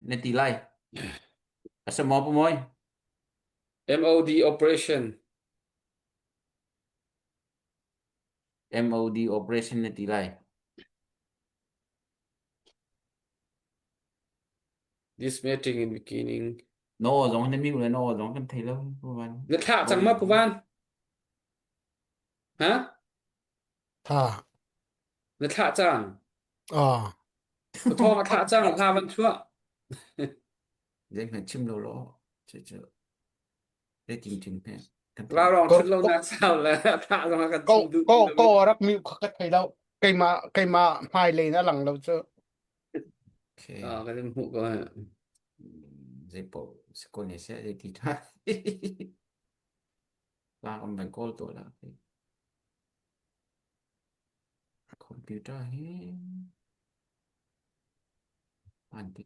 Na ti lai. A si maw Pu Mawi? MOD operation. MOD operation na ti lai. This meeting in beginning. No zong na mi le no zong kan thei lo Pu Van. Na thlah cang ma Pu Van? Ha? Tha. Na thlah cang. Ah. Pu Thawng a thlah cang hla van chuah. Zeihmanh chim lo law. Cu cu. Zeitin tin he. Ralrawng ṭhut lo nak sau le thah zong a kan Ko chim duh ko ti lo ko rak mi kha ka thei lo. Keimah keimah hmailei na lang lo cu. Okay. Ah, kan in hmuh ko. Zeipo se ko ne se zei ti tha. La om ban kawl to la. Computer hi an ti.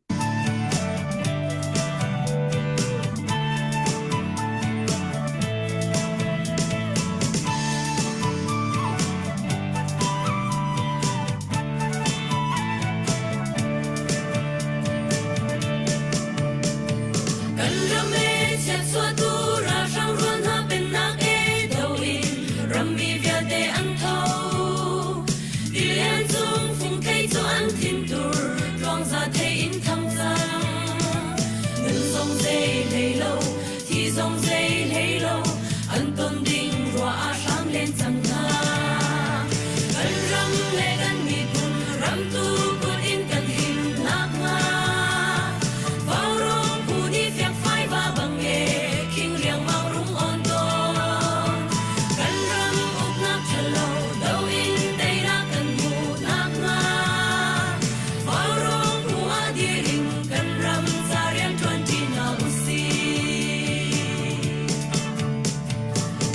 Kan ram e chiatchuahtu ralhrang rual hna pennak e do in rammi vialte an tho. Tilian cung fungthei cu an thintur tluangza thei in thang cang. Nun zong zei hlei lo, thi zong zei hlei lo, an ton ding ruah ah hram len cang hna. Kan ram le kan miphun ramtu kut in kan him nakhnga Vaurawng phu nih fiangfai va bang e khing riangmang rung on tawn. Kan ram uknak ṭhalo do in teinak kan hmuh nakhnga Vaurawng phu ah dir in kan ram ca rian ṭuanṭi hna usih.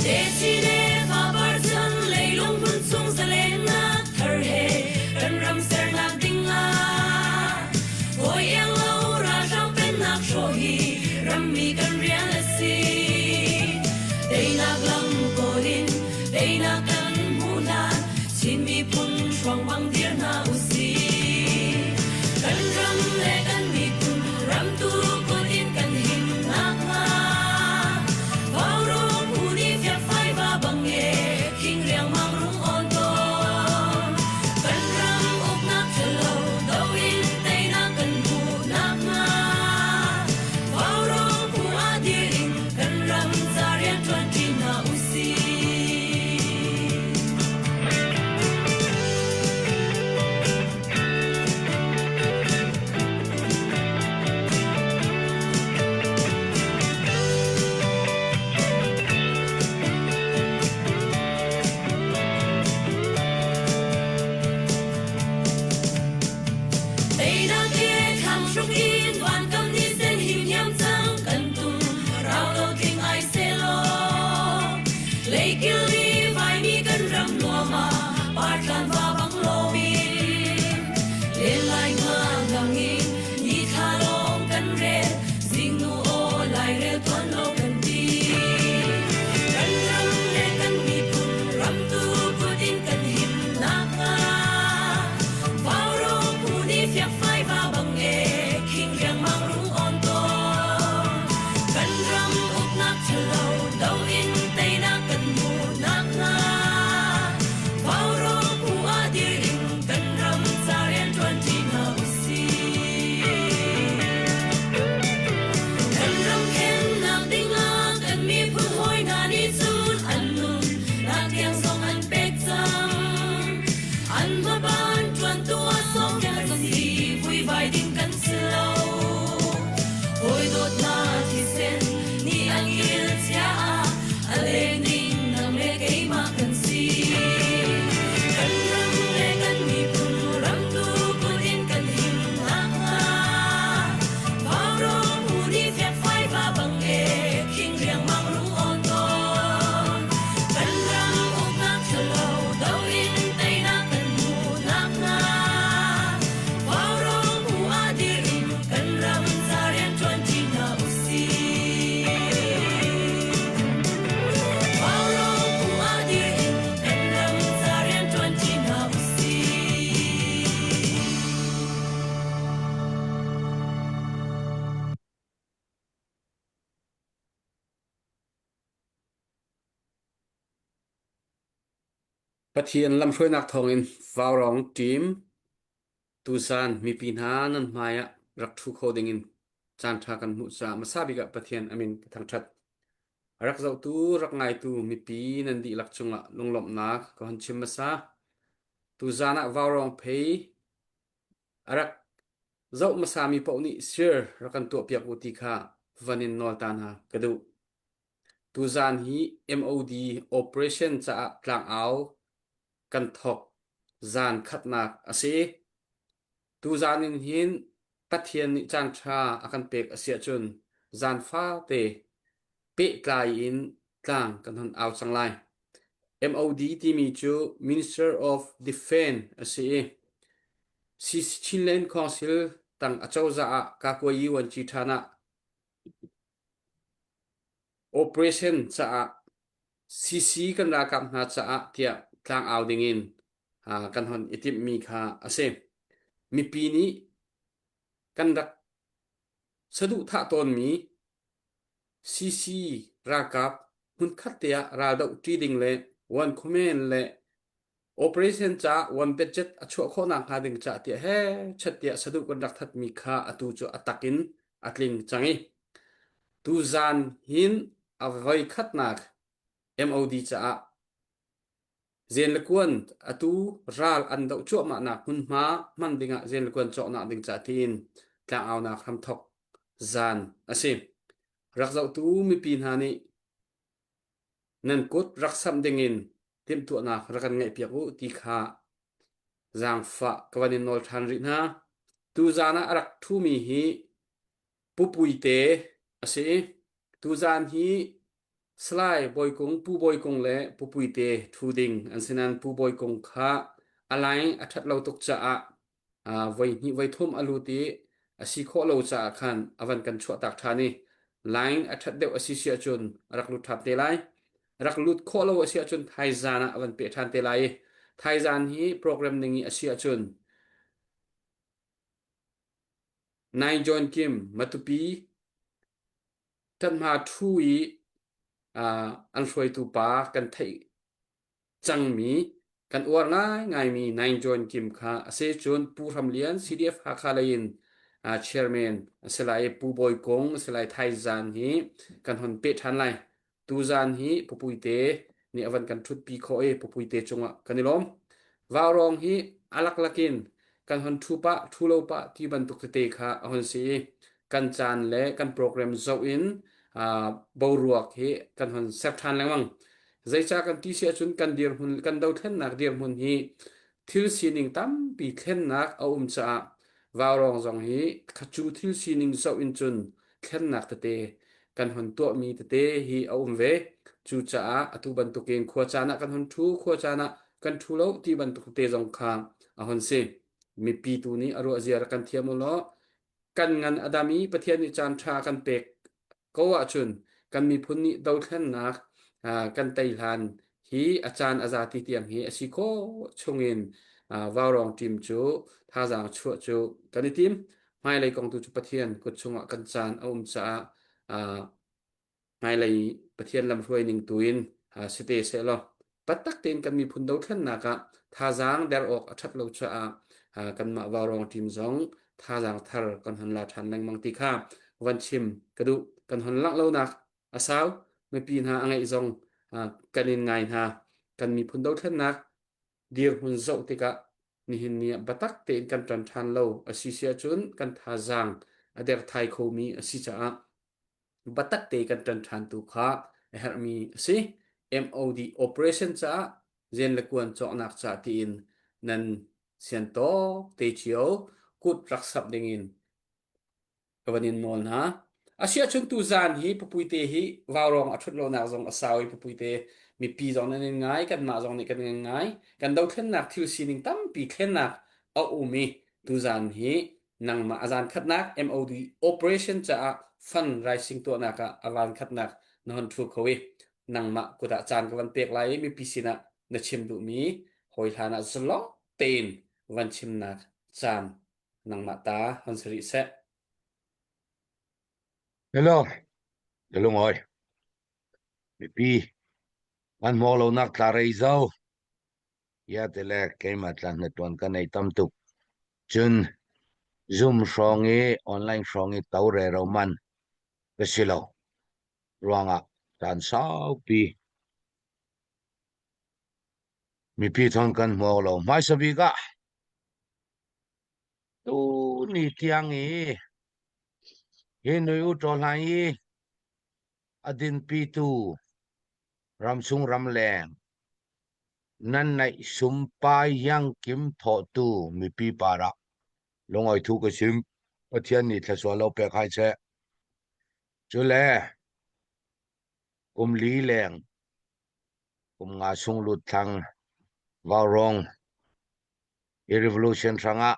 Techi le fapar chan leilung hmun chung zalennak thar he kan ram sernak ding ah hawi iang lo ralhrang pennak hrawh hi rammi kan rian a si. Teinak lam kawl in teinak kan hmuh hlan Chin miphun hruang bang dir hna usih. Kan ram le kan miphun ramtu kut in kan him nakhnga Vaurawng phu nih fiakfai va bang e khing riangmang rung awn tawn. Kan ram uknak ṭhalo do in teinak kan hmuh nakhnga Vaurawng phu ah. Pathian lamhruainak thawngin Vaurawng team tuzaan mipi hna nan hmai ah rak ṭhu kho dingin caanṭha kan hmuh caah hmasa bik ah Pathian a min ka thangṭhat. A rak zohtu, rak ngaitu mipi nan dihlak cungah lunglawmhnak ka hon chim hmasa. Tuzaan ah Vaurawng phei a rak zoh hmasami paoh nih sir rak kan tuahpiak u ti kha van in nawl ta hna ka duh. Tuzaan hi MOD operation caah tlangau kan thawk zaan khatnak a si. Tuzaan in hin Pathian nih caanṭha a kan pek a si ahcun zaan fate pehtlai in tlang kan hon au cang lai. MOD timi cu Minister of Defence a si i Chinland Council tang acozah ah Kakuayi Wanci ṭhan ah Operation caah CC kan ralkap hna caah tiah tlangau dingin kan hon i timhmi kha a si. Mipi nih kan rak saduhthah tawnmi CC ralkap hmunkhat te ah raldoh ṭi ding le one command le Operation caah one budget a chuah khawhnak hnga ding caah tiah he chat tiah saduh kan rak thatmi kha atu cu a tak in a tling cang i tuzaan hin a voi khatnak MOD caah zen le kuan atu ral an doh cuahmahnak hmunhma hman dingah zen le kuan cawknak ding caah tiin tlangaunak hramthok zan a si. Rak zohtu mipi hna nih nan kut rak samh dingin timhtuahnak rak kan ngeihpiak u ti kha zaangfah ka van in nawl ṭhan rih hna. Tuzaan ah a rak ṭhumi hi Pu Puite a si i tuzaan hi Salai Bawi Kung, Pu Bawi Kung le Pu Puite ṭhu ding an si nain Pu Bawi Kung kha a line a ṭhat lo tuk caah voi hnih voi thum a lut i a si khawh lo caah khan a van kan chuahtak ṭhan i line a ṭhat deuh a si si ahcun a rak lut ṭhan te lai. Rak lut khawh lo a si ahcun thaizan ah a van peh ṭhan te lai i thaizan hi program ning i a si ahcun Nai John Kim Matupi ṭanhma ṭhu i an hruaitu pa kan theih cangmi kan uar ngaingaimi Naing John Kim kha a si. Cun Pu Hram Lian CDF Hakha lei in chairman a si lai i Pu Bawi Kung a si lai. Thaizan hi kan hon peh ṭhan lai. Tuzan hi Pu Puite nih a van kan ṭhutpi khawh i Pu Puite cungah kan i lawm. Vaurawng hi a laklak in kan hon ṭhu pah, ṭhu lo pah ti bantuk tete kha a hon si i kan caan le kan program zoh in boruak hi kan hon ser ṭhan lengmang. Zeicah kan ti si ahcun kan dirhmun kan dothlennak dirhmun hi thil sining tampi thlennak a um caah vaurawng zong hi cu thil sining zoh in cun thlennak tete kan hon tuahmi tete hi a um ve. Cucaah atu bantukin khua caan ah kan hon ṭhu, khua caan ah kan ṭhu lo ti bantuk tete zong kha a hon si. Mipi tu nih a ruah zia rak kan thiam u law kan ngan a dam i Pathian nih caan ṭha kan pek ko ahcun kan miphun nih dothlennak kan tei hlan hi a caan a zati tiang hi a si khawh chungin vaurawng team cu thazaang chuah cu kan i tim. Hmailei kong tu cu Pathian kut chungah kan caan a um caah hmailei Pathian lamhruai ning tu in si te sehlaw taktak tein kan miphun dothlennak ah thazaang der awk a ṭhat lo caah kanmah vaurawng team zong thazaang thar kan hon la ṭhan lengmang ti kha van chim ka duh. Kan hon langh lonak a sau. Mipi hna a ngeih zong kan in ngai hna. Kan miphun dothlennak dirhmun zoh tikah nihin ni ah biatak tein kan ṭan ṭhan lo a si si ahcun kan thazaang a derthai khomi a si caah biatak te kan ṭan ṭhan tu kha a herhmi a si. MOD operation caah zen le kuan cawknak ca tiin nan sian tawk te cio kut rak sap dingin ka van in nawl hna. Asiahcun tuzaan hi Pupuite hi vaurawng a ṭhut lonak zong a sau i Pupuite mipi zong nan in ngai, kanmah zong nih kan in ngai. Kan dothlennak thil sining tampi thlennak a um i tuzaan hi nangmah a zan khatnak MOD operation caah fund raising tuahnak ah a van khatnak na hon ṭhu kho i nangmah kut ah caan ka van pek lai i mipi sinah na chim duhmi hawi hlan ah zalong tein van chimnak caan nangmah ta hon si rih seh. Hello, ka lungawi. Mipi, an hmuh lonak tla rei zo. Ya tile keimah tla hna tuan ka nei tam tuk. Cun Zoom hrawng i online hrawng i to re ro man ka si lo ruangah caan saupi mipi thon kan hmu lo. Hmaisa bik ah tu ni tiang i hi nui u ṭaw hlan i a dinpitu ramchung ramleng nan naih sumpai iangkim thawhtu mipi parah lungawi thu ka chim. Pathian nih thluachuah lo pek hai seh. Cule kum li leng kum nga chung lut thlang vaurawng i revolution hrangah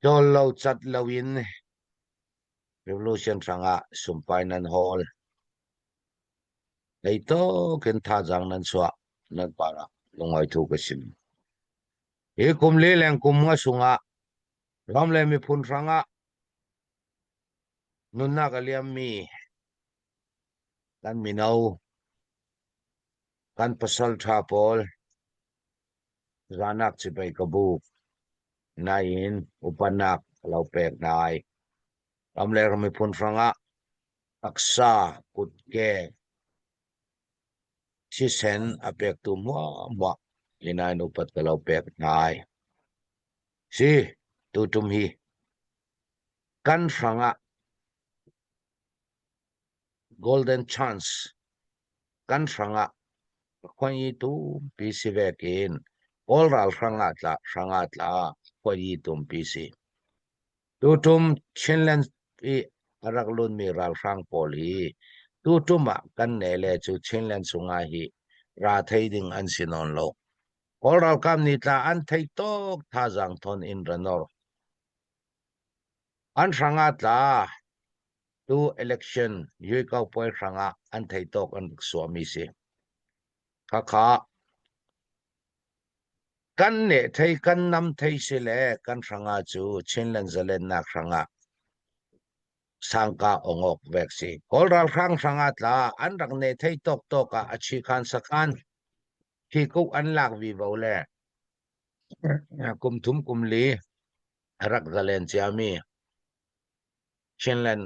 cawl lo cat lo in revolution hrangah sumpai nan hawl. Leitok in thazaang nan chuah nan parah lungawi thu ka sim. Hi kum li leng kum nga sungah ram le miphun hrangah nunnak a liammi kan mino kan pasal ṭha pawl zanak cipei ka buk nain upanak ka lo pek hna ai. Ram le ram miphun hrangah taksa kutke thisen a pektu hmuahhmuah inain upat ka lo pek hna ai. Si, tutum hi kan hrangah golden chance kan hrangah khuai tumpi si vekin Kawl ral hrangah tla hrangah tla khuai tumpi si. Tutum Chinland i a rak lunmi ralhrang pawl hi tutum ah kan ne le cu Chinland chungah hi ra thei ding an si nawn lo. Kawl ralkap nih tla an thei tuk thazaang thon in ranor. An hrangah tla tu election yuikau puai hrangah an thei tawk an rak suahmi si. Khakha kan ne thei kan nam thei si le kan hrangah cu Chinland zalennak hrangah sangka ongok vek si. Kawl ralhrang hrangah tla an rak ne thei tawk tawk ah a chi khan sakhan hi kuk an lak vivo le kum thum kum li a rak zalen ciami Chinland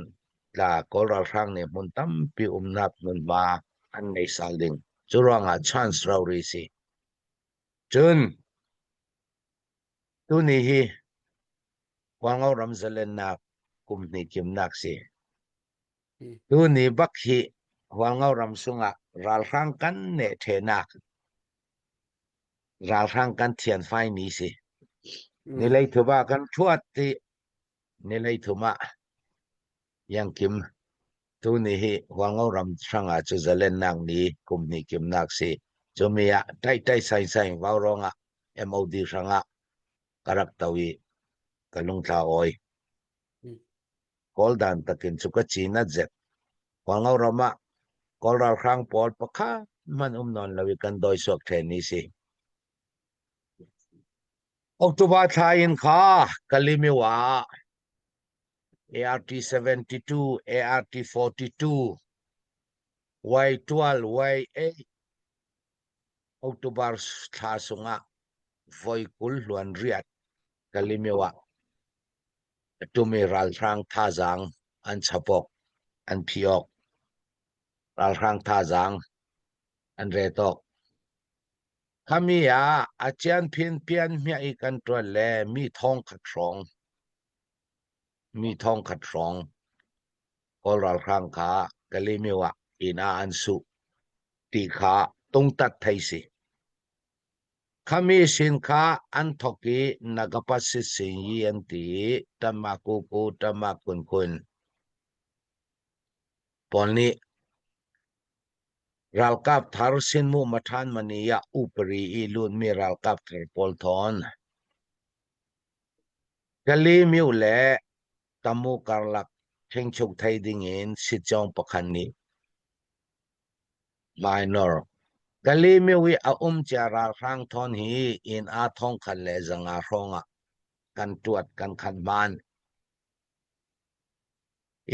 tla Kawl ralhrang nih hmun tampi umnak hmunhma an nei sal ding. Cu ruangah chance rori si. Cun tuni hi Hualngo ram zalennak kum hnih kimnak si. Tuni bak hi Hualngo ram sungah ralhrang kan neh ṭhenak ralhrang kan thianfai ni si. Nilei thuba kan ṭhuat ti nilei thum ah Iangkim tuni hi Hualngo ram hrangah cu zalennak ni kum hnih kimnak si. Cumi ah ṭaiṭai saisai vaurawng ah MOD hrangah ka rak to i ka lungtla awi. Kawl dan takin cu ka cin a zet. Hualngo ram ah Kawl ralhrang pawl pakhat hmanh um nawn lo i kan dawi suak ṭhen ni si. October thla in kha Kalimiu ah ART 72, ART 42, Y12, Y8 October thla sungah voi 20 hluan riat Kalimiu ah tumi ralhrang thazaang an chap awk, an phi awk, ralhrang thazaang an ret awk. Khami ah a cian phin pian hmiah i kan ṭuan le mi thong khat hrawng mi thong khat hrawng Kawl ralhrang kha Kalymyo ah inn ah an suh ti kha tungtat thei si. Khami sin kha an thok i Nagapasitsinyi an ti i Tamakuku Tamakunkhun pawl nih ralkap thar Sinmu Mathan Mani ah upari i lutmi ralkap thar pawl thawn. Kalymyo le Tamu karlak thingchuk thei ding in sitcawng pakhat nih Minor. Kalymyo i a um cia ralhrang thawn hi inn aa 1500 hrawng ah kan tuat kan khan hman.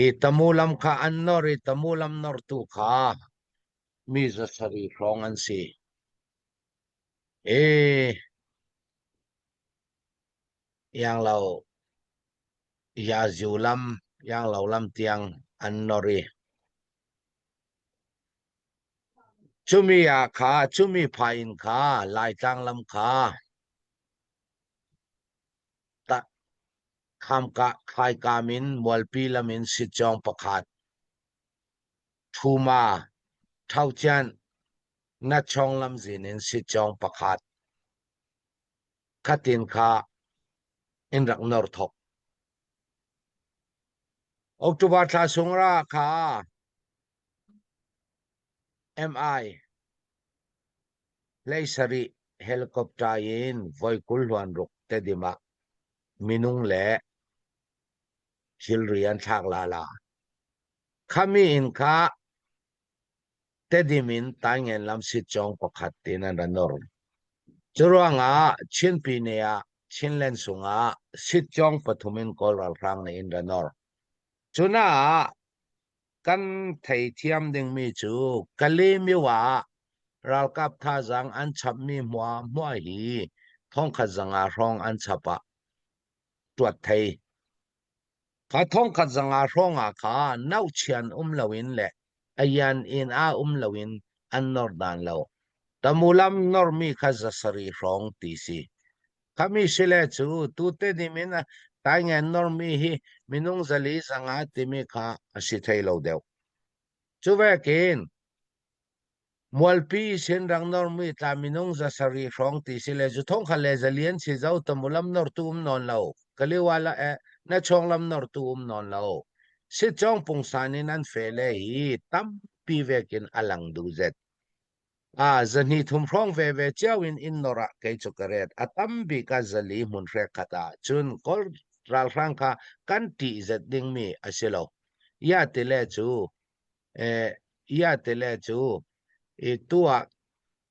I Tamu lam kha an nor i Tamu lam nortu kha Mi 700 hrawng an si. E Ianglo Yaziu lam Ianglo lam tiang an nor i cumi ah kha cumi phai in kha Laitlang lam kha ta khamka khaikam in Mualpi lam in sitcawng pakhat Thuma Thaucian Natchawng lamzin in sitcawng pakhat khatin kha in rak nor thok. October thla chung ra kha MI 17 helicopter in voi 20 hluan ruk Tedim ah minung le thilri an thlak la la. Khami in kha Tedim in Taingen lam sitcawng pakhat tin an ra nor. Curuangah Chin Pyine ah Chinland sungah sitcawng pathum in Kawl ralhrang nih in ra nor. Cunaah kan theithiam dingmi cu Kalaymyo ah ralkap thazaang an chapmi hmuahhmuah hi thongkhat zanga hrawng an chap ah tuat thei. Kha thongkhat zanga hrawng ah kha nauchian um loin le a yan in ah um loin an nor dan lo. Tamulam normi kha 700 hrawng ti si. Khami sile cu tute nim in taingen normi hi minung 400 zanga timi kha a si thei lo deuh. Cu vekin Mualpi sin rang normi tla minung 700 hrawng ti si le zu thong kha le zalian si zo tamulam nortu um nawn lo. Kaliwa la e na chawnglam nortu um nawn lo. Sitcawng pungsan in an fe le hi tampi vekin a lang du zet. A 230 hrawng veve cio in in nor ah kei cu ka ret. A tam bik ah 400 hmun hrek khat ah cun Kawl ralhrang kha kan ṭih zet dingmi a si lo. Ya tile cu ia tile cu i tu ah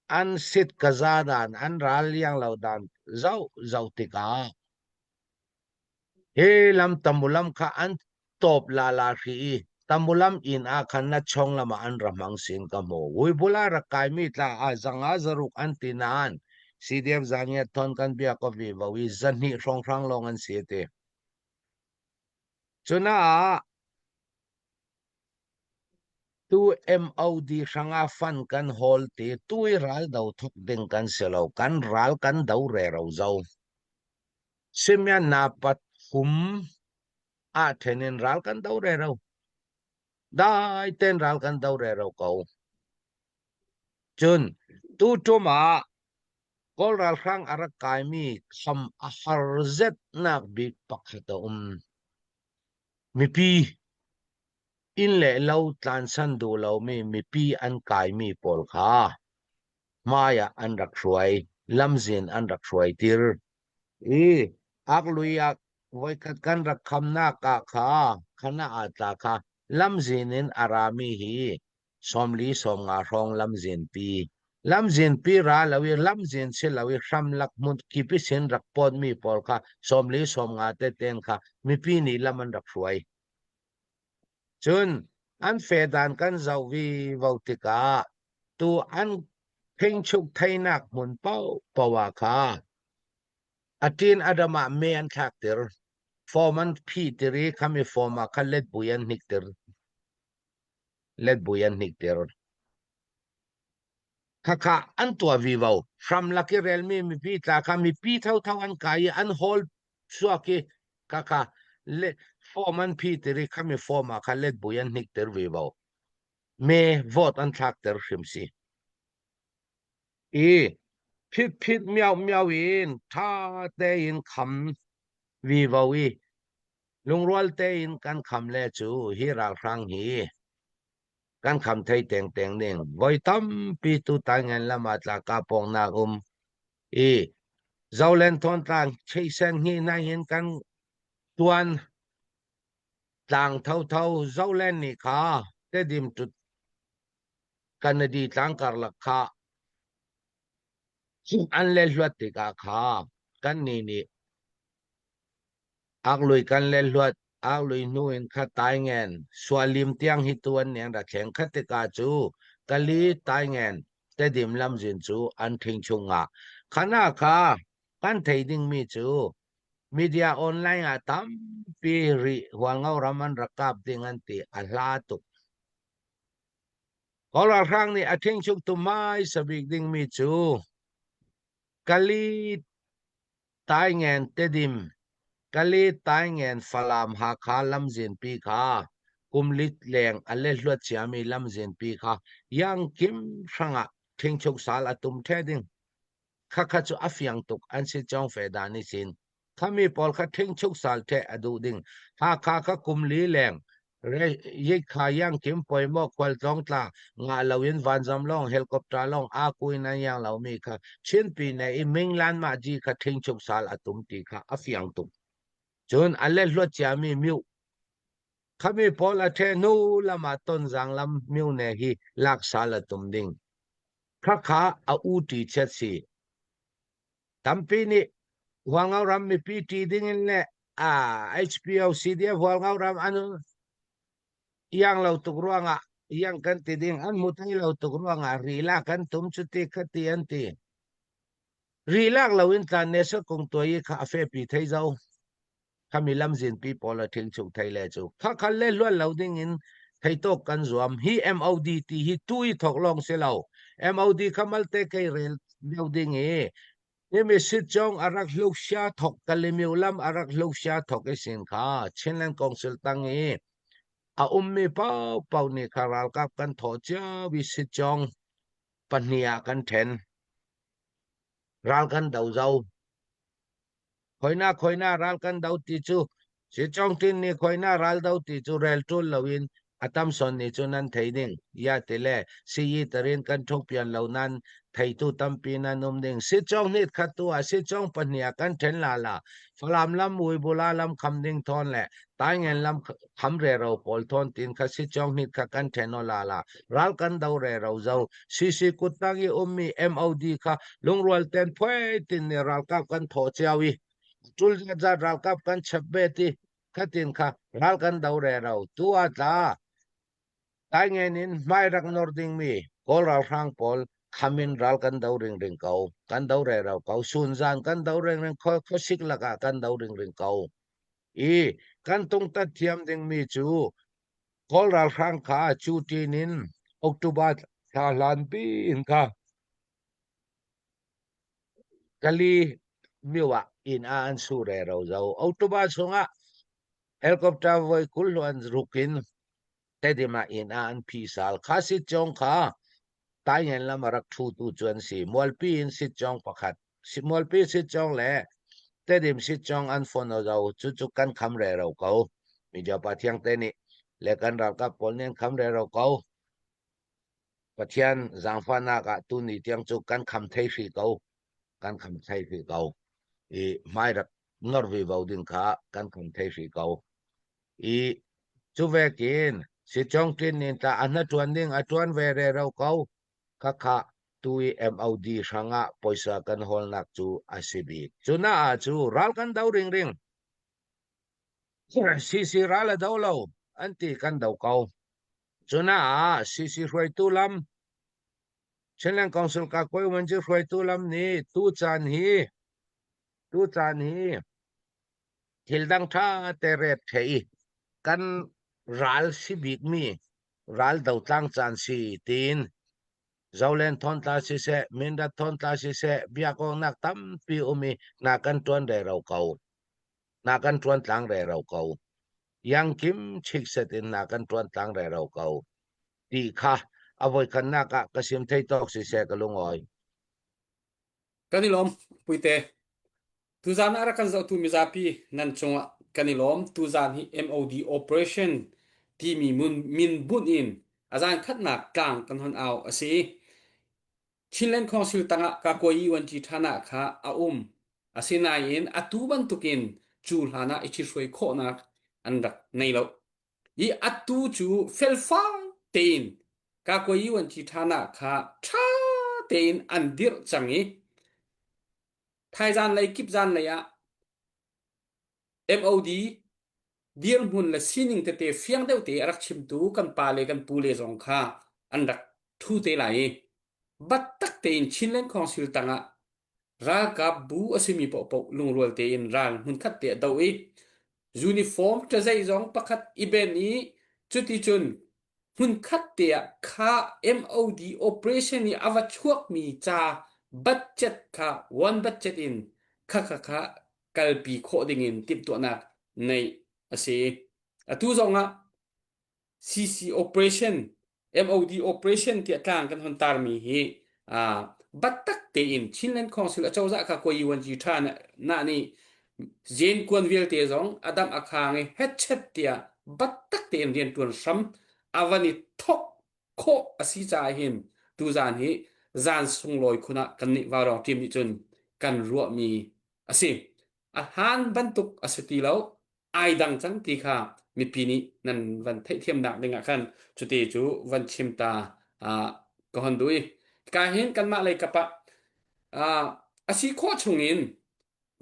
an sit ka za dan an ral liang lo dan zoh zoh tikah hi lam tamulam kha an tawp la la hri i tamulam inn ah khan na chong lam ah an ra hmang sin ka hmu vuibula rak kai mi tla ah zanga zaruk an ti nain CDF zangiat thon kan bia ko vi vo i 200 hrawnghrang lawng an si ti cuna ah Tu MOD hrangah fund kan hawl ti tu i ral do thok ding kan si lo. Kan ral kan do rero zo. Simian na pathum ah then in ral kan do rero. Dai ten ral kan do rero ko. Cun tu tum ah Kawl ralhrang a rak kaimi kham a har zetnak bik pakhat a um. Mipi inn le lo tlansan duh lomi mipi an kaimi pawl kha hmai ah an rak hruai, lamzin an rak hruaitir. I aklui ah voikhat kan rak khamnak ah kha khana aa tla kha lamzin in a rami hi 40 50 hrawng lamzinpi lamzinpi ra lo i lamzin si lo i hramlak hmun kip i sin rak pawtmi pawl kha 40 50 te ten kha mipi nih lam an rak hruai. Cun an fedan kan zoh vi vo tikah tu an phingchuk theinak hmun paohpaoh ah kha a ṭin a ram ah me an thlakter. Form an phihtir i khami form ah khan letbui an hnikter. Letbui an hnikter. Khakha an tuah vivo. Hramlak i relmi mipi tla kha mipi thotho an kai i an hawl chuak i khakha le form an phihter i khami form ah kha letbui an hnikter vivo. Me vote an thlakter hrim si. I phit phit miau miau in tha tein kham vivo i lungrual tein kan kham le cu hi ralhrang hi kan kham thei tengteng ning voi tampi tu taingen lam ah tla ka pong nak um i Zolen Thawntlang Cheisen hi nai hin kan tuan tlang thotho Zolen nih kha Tedim to Kanadi tlang karlak kha an le hluat tikah kha kan ni nih Aklui kan le hluat, aklui hnu in kha taingen, sualim tiang hi tu an niang ra thleng. Kha tikah cu Kali Taingen Tedim lamzin cu an ṭhing chungah khana kha kan thei dingmi cu media online ah tampi rih Hualngo ram an rak kap ding an ti a hla tuk. Kawl ralhrang nih a ṭhing chungtu hmaisa bik dingmi cu Kali Taingen Tedim Kali Taingen Falam Hakha lamzinpi kha kum lit leng a lehluat ciami lamzinpi kha Yangkim hrangah ṭhingchuk sal a tum ṭhe ding. Khakha cu a fiang tuk an si cawng fe dan i sin. Khami pawl kha ṭhingchuk sal ṭheh a duh ding. Hakha kha kum li leng Yikha Yangkim poimaw khualtlawng tla ngah loin vanzam lawng helicopter lawng aa kuin an iang lomi kha Chinpi ne i Minglan mah ji kha ṭhingchuk sal a tum ti kha a fiang tuk. Cun a lehluat ciami miu khami pawl a ṭhe hnu lam ah Tonzang lam miu ne hi lak sal a tum ding. Khakha a u ṭi chiat si. Tampi nih Hualngo ram mipi ṭi ding in le HPO CDF Hualngo ram an iang lo tuk ruangah iang kan ti ding an hmu thai lo tuk ruangah rila kan tum cuti khati an ti. Rilak loin tlan ne sa kung tuai i kha a fepi thei zo. Khami lamzinpi pawl a ṭhing chung thei le cu kha khal le hluan lo ding in theitok kan zuam. Hi MOD ti hi tu i thok lawng si lo. MOD kha malte kei rel deuh ding i Nimi sitcong a rak hluk sia thok Kalimiu lam a rak hluk sia thok i sin kha Chinland Council tang i a ummi paohpaoh nih kha ralkap kan thawh cio i sitcong pahnih ah kan ṭhen. Ral kan do zo. Khoina khoina ral kan do ti cu Sicong tin nih khoina ral do ti cu rel ṭul loin a tam son nih cun nan thei ding. Ya ti le siyi tarin kan ṭhuk pian lo nan theitu tampi nan um ding. Sicong hnit khat tu ah sicong pahnih ah kan ṭhen la la. Falam lam Uibula lam kham ding thawn le Taingen lam kham rero pawl thawn tin kha sicong hnit kha kan ṭhen o la la. Ral kan do rero zo. CC kuttang i ummi MOD kha lungrual ten phuai tin nih ralkap kan thawh cio i tul zat ralkap kan chep ve ti khatin kha ral kan do rero tu a tla Taingen in hmai rak nor dingmi Kawl ralhrang pawl khamin ral kan do ringring ko kan do rero ko sunzan kan do ringring khuasik lakah kan do ringring ko i kan tungtat thiam dingmi cu Kawl ralhrang kha cu ṭin in October thla hlanpi in kha Kali myo ah inn ah an su rero zo. October chungah helicopter voi 20 hluan ruk in Tedim ah inn ah an phi sal. Kha sitcawng kha Taingen lam a rak ṭhutu cu an si. Mualpi in sitcawng pakhat, Mualpi sitcawng le Tedim sitcawng an fon o zo. Cucu kan kham rero ko. Media pa thiang te nih le kan ralkap pawl nih an kham rero ko. Pathian zaangfahnak ah tuni tiang cu kan kham thei hrih ko. Kan kham thei hrih ko. I hmai rak nor vi vo ding kha kan kham thei hrih ko. I cu vekin si chong ṭin nin tla a hna ṭuan ding a ṭuan ve rero ko. Khakha tu i MOD hrangah poisa kan hawlnak cu a si bik. Cu na ah cu ral kan do ringring. CC ral a do lo an ti kan do ko. Cunaah CC hruaitu lam Chinland Council ka koi wanci hruaitu lam nih tu caan hi tu caan hi thil dang ṭha te ret the i kan ral si bikmi ral dotlang caan si tiin Zolen thawntla siseh Mindat thawntla siseh biakawknak tampi um i na kan ṭuan rero ko na kan ṭuan tlang rero ko Yangkim chikset in na kan ṭuan tlang rero ko ti kha a voikhatnak ah ka sim thei tawk siseh ka lungawi. Kan i lawm, Puite. Tuzaan ah rak kan zohtu mizapi nan cungah kan i lawm. Tuzaan hi MOD Operation timi min bunh in a zaan khatnak tlang kan hon au a si. Chinland Council tangah Kakwayi Wanci Thana kha a um. Asinain atu bantukin cu hlan ah i ṭhithruai khawhnak an rak nei lo. I atu cu felfai tein Kakwayi Wanci Thana kha ṭha tein an dirh cang i Thaizan lei kipzan lei ah MOD dirhmun le sining tete fiang deuh te a rak chimtu kan pa le kan pu le zong kha an rak. ṭhu te lai i battak tein Chinland Council tangah ralkap bu a simi paohpaoh lungrual tein ral hmunkhat te a doh i uniform ṭazeih zong pakhat i ben i cuticun hmunkhat te ah kha MOD operation i a va chuakmi ca budget kha one budget in kha kha kha kalpi khawh dingin timhtuahnak neih a si. Atu zongah CC operation MOD operation tiah tlang kan hon tarmi hi battak tein Chinland Council acozah kha koi UNG tha na nih zen kuan vialte zong adam akhang i hetchet tiah battak tein riantuan hram avan i thok khawh a si caah hin tuzan hi zan sunglawi khun ah kan nih vaurawng team nih cun kan ruahmi a si. A hlan bantuk a si ti lo ai dang cang ti kha mipi nih nan van theihthiamnak ding ah khan cuti cu van chim ta ka hon duh i ka hin kanmah lei kap ah a si khawh chung in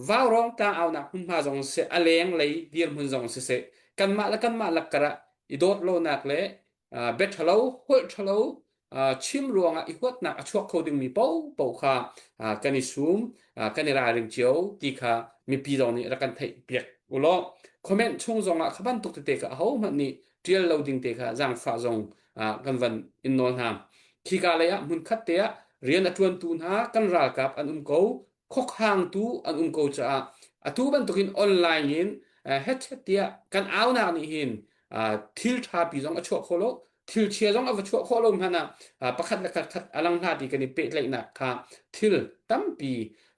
vaurawng tlang aunak hmunhma zong siseh a leng lei dirhmun zong siseh kanmah le kanmah lakkar ah i dawt lonak le bia ṭhalo holh ṭhalo chim ruangah i huatnak a chuak kho dingmi paohpaoh kha kan i sum kan i ralring cio ti kha mipi zong nih rak kan theih piak u law comment chung zongah kha bantuk tete kha ahohmanh nih ṭial lo ding te kha zaangfah zong kan van in nawl hna. Khika lei ah hmunkhat te ah rian a ṭuantu hna kan ralkap an um ko khuakhangtu an um ko caah atu bantukin online in hetchet tiah kan aunak nih hin thil ṭha pi zong a chuah kho lo thil chia zong a va chuah khawh lo hmanh ah pakhat le khat a lang hna ti kan i pehtlaihnak kha thil tampi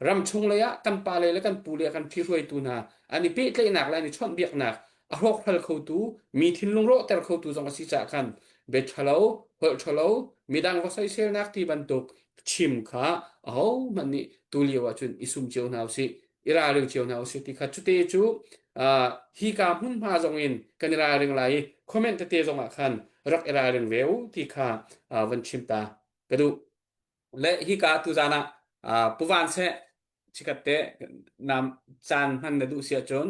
ram chung lei ah kan pa le le kan pu le kan ṭhihruaitu hna an i pehtlaihnak le an i chawnhbiaknak a hrawkhral khotu mi thinlung rawhter khotu zong a si caah khan bia ṭhalo holh ṭhalo midang va soiselnak ti bantuk chim kha ahohmanh nih tulio ahcun i sum cio hna usih i ralring cio hna usih ti kha cute cu hi ka hmunhma zong in kan i ralring lai i comment tete zong ah khan rak i ralring ve u ti kha van chim ta ka duh le hi ka tuzan ah Pu Van Seh chikat te nam caan hman na duh si ahcun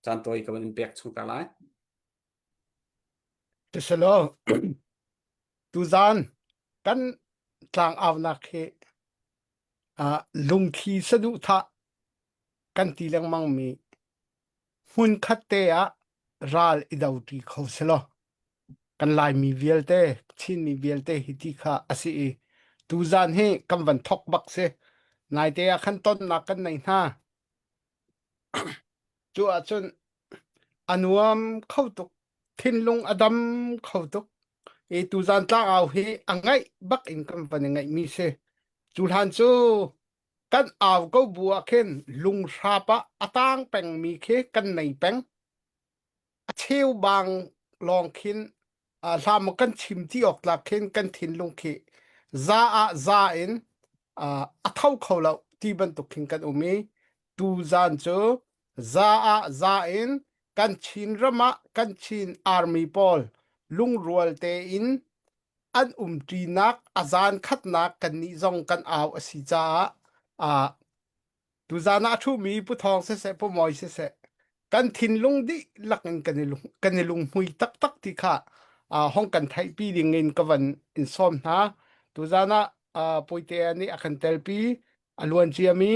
caan tawi ka van in pek chung ta lai. Tisalo tuzan kan tlang aunak hi lungthli saduhthah kan ti lengmang mi hmunkhat te ah ral i doṭi kho selaw kan Laimi vialte Chinmi vialte hi ti kha a si i tuzan hi kan van thok bak si. Naite ah khan tonnak kan nei hna. Cu ahcun a nuam kho tuk. Thinlung a dam kho tuk. I tuzan tlangau hi a ngaih bak in kan van i ngaihmi si. Cu hlan cu kan au ko bu ah khin lunghrap ah a tang pengmi khi kan nei peng. A cheubang lawng khin hlah maw kan chim ti awk tlak khin kan thinlung khi za ah za in a tho kho lo ti bantuk khin kan um i tuzan cu za ah za in kan Chin ram ah kan Chin army pawl lungrual tein an umṭinak a zan khatnak kannih zong kan au a si caah ah tuzan ah a ṭhumi Pu Thawng siseh Pu Mawi siseh kan thinlung dihlak in kan i lung kan i lunghmui taktak ti kha uh, hong kan theihpi ding in ka van in sawm hna tuzan ah uh, Puitea nih a kan telpi a luan ciami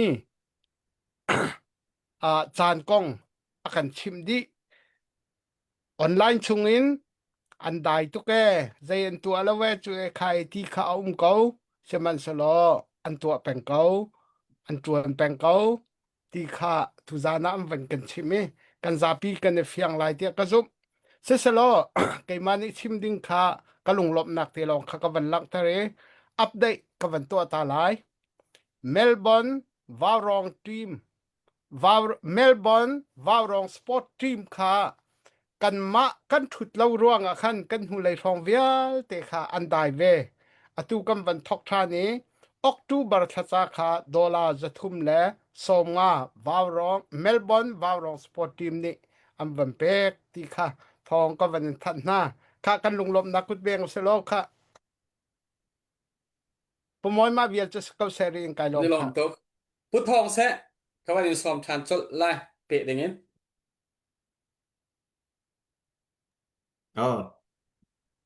uh, caan kong a kan chimh dih Online chungin an dai tuk ee, zei an tuah lo ee, cu ee kha ee ti kha a um ko. Sihmanhsehlaw an tuah peng ko, an ṭuan peng ko ti kha tuzaan ah an van kan chimh i kan zapi kan i fiang lai tiah ka zumh. Siselaw keimah nih chim ding kha ka lunglawmhnak te lawng kha ka van langhter i update ka van tuah ta lai. Melbourne Vaurawng team Melbourne Vaurawng Sport Team kha kanmah kan ṭhut lo ruangah khan kan hnulei hrawng vialte kha an dai ve. Atu kan van thawk ṭhan i October thlaca kha dollar 350 Vaurawng Melbourne Vaurawng Sport Team nih an van pek ti kha thawng ka van in thanh hna. Kha kan lunglawmhnak kutbeng a si lo kha. Pumawi mah vial cu ko seh ri in kai lawm. Ni lawm tuk. Pu Thawng seh ka van in sawm ṭhan colh lai peh ding in. Oh,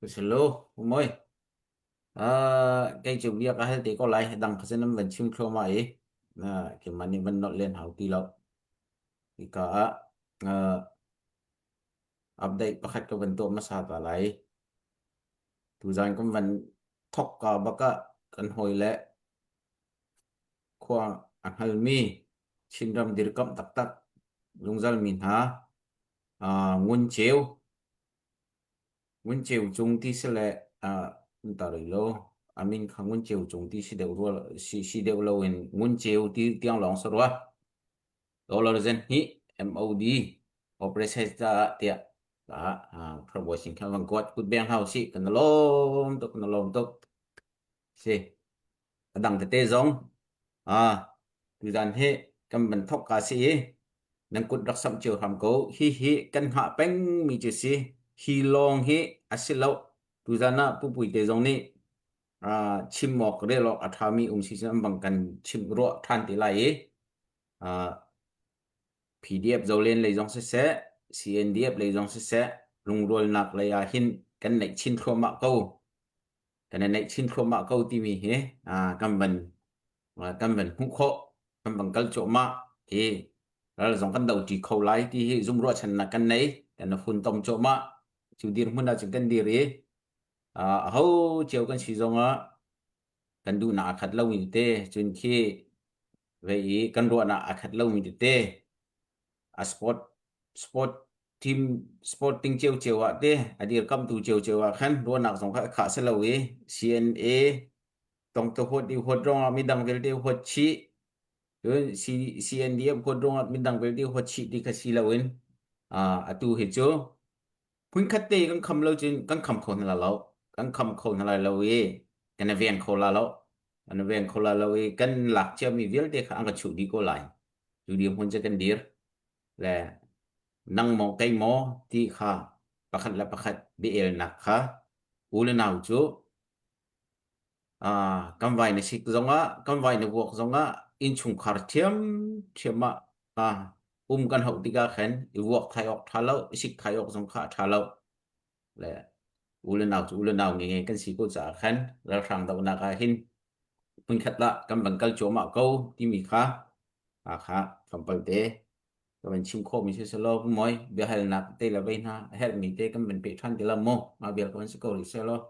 salo, Pumawi. Uh, kei cu bia ka hal te ko lai dang kha nan van chim thluahmah i na keimah nih van nolh len hau ti lo. Hika ah uh, update pakhat ka van tuah hmasa ta lai. Tuzan kan van thok ka bak ah kan hawi le khua a hngalmi Chinram dirkamh taktak zungzalmi hna uh, Ngun Ceu Ngun Ceu Cung ti si le uh, ta rih lo a min kha Ngun Ceu Cung ti si deuh rua si, si deuh lo in Ngun Ceu ti tiang lawng sa rua dollar zen hi MOD operation caah tiah ah Prabowo sin khan van kuat kut beng hau si kan lawm tuk kan lawm tuk si a dang tete zong ah tuzan hi kan van thok ka si i nan kut rak samh cio hram ko hi hi kan hngah peng mi cu si hi lawng hi a si lo tuzan ah pupui te zong nih ah chim awk rel awk a ṭhami um si cun an bang kan chim ruah ṭhan te lai i ah PDF Zolen lei zong siseh, CNDF lei zong siseh, lungrualnak lei ah hin kan neih chin thluahmah ko. Kan i neih chin thluahmah ko timi hi ah, kan van kan van hmuh khawh, kan van kal cuahmah i ral zong kan do ṭi kho lai ti hi zum ruahchannak kan nei, kan i funtom cuahmah. Cu dirhmun ah cun kan dir i ah, aho cio kan si zongah kan duhnak a khat lomi tete cun khi ve i kan ruahnak a khat lomi tete a sport sport team sporting cio cio ah te a dirkamtu cio cio ah khan ruahnak zong kha khah si lo i CNA tong te huat i huat ruangah midang vialte huat chih cun CNDF huat ruangah midang vialte huat chih ti kha si loin atu hi cu Hmunkhat te kan kham lo cun kan kham kho hna lai lo. Kan kham kho hna lai lo i kan i veng kho la lo. Kan i veng kho la lo i kan lak ciami vialte kha an kan chuh dih ko lai. Cu dirhmun cu kan dir. Le nang maw kei maw ti kha pakhat le pakhat bia-elnak kha u le nau cu Ah, kan vai na sik zongah, kan vai na vuak zongah innchungkhar ṭhiamṭhiam ah ah um kan hauh tikah khan i vuak thai awk ṭha lo, i sik thai awk zong kha a ṭha lo. Le u le nau cu u le nau ngenge kan si ko caah khan ralhrang dohnak ah hin hmunkhat ah kan van kal cuahmah ko timi kha ah kha tlawmpal te ka van chim khawhmi si selaw moi biahalnak te le vei hna a herhmi te kan van peh ṭhan ti la mu mah vial ka van si ko rih selaw.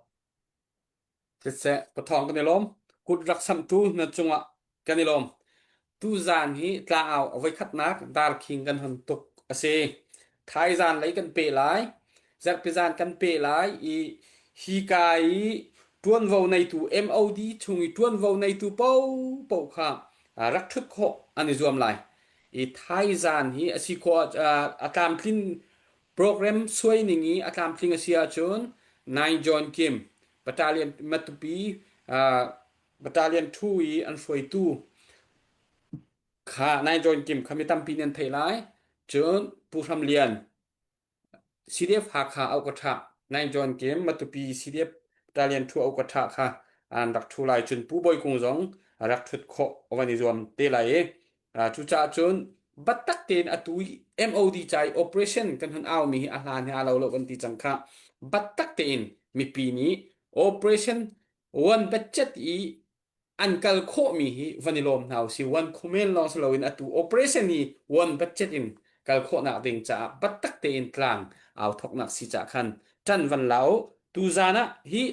Siseh, pathawng kan i lawm. Kut rak samhtu na cungah kan i lawm. Tuzaan hi tlangau a voikhatnak darkhing kan hon tuk a si. Thaizaan lei kan pe lai. Zarhpizaan kan pe lai i hi ka i ṭuanvo neitu MOD chung i ṭuanvo neitu paohpaoh kha rak ṭhut khawh an i zuam lai. I thaizaan hi a si khawh a tlamtlin Program suai ning i a tlamtling a si ahcun Nine John Kim, Battalion Matupi uh, Battalion 2 i an hruaitu kha Nine John Kim kha mi tampi nih an theih lai. Cun Pu Hram Lian, CDF Hakha au ka ṭha. Nine John Kim, Matupi CDF Battalion 2 au ka ṭha kha an rak ṭhu lai. Cun Pu Bawi Kung zong a rak ṭhut khawh a van i zuam te lai i Cucaah cun biatak tein atu i MOD ca i operation kan hun aumi hi a hlan he aa lo lo kan ti cang kha. Biatak tein mipi nih operation one budget i an kal khawhmi hi van i lawm hna usih. One comment lawng si loin atu operation hi one budget in kal khawhnak ding caah biatak tein tlang au thawknak si caah khan ṭan van la u. Tuzaan ah hi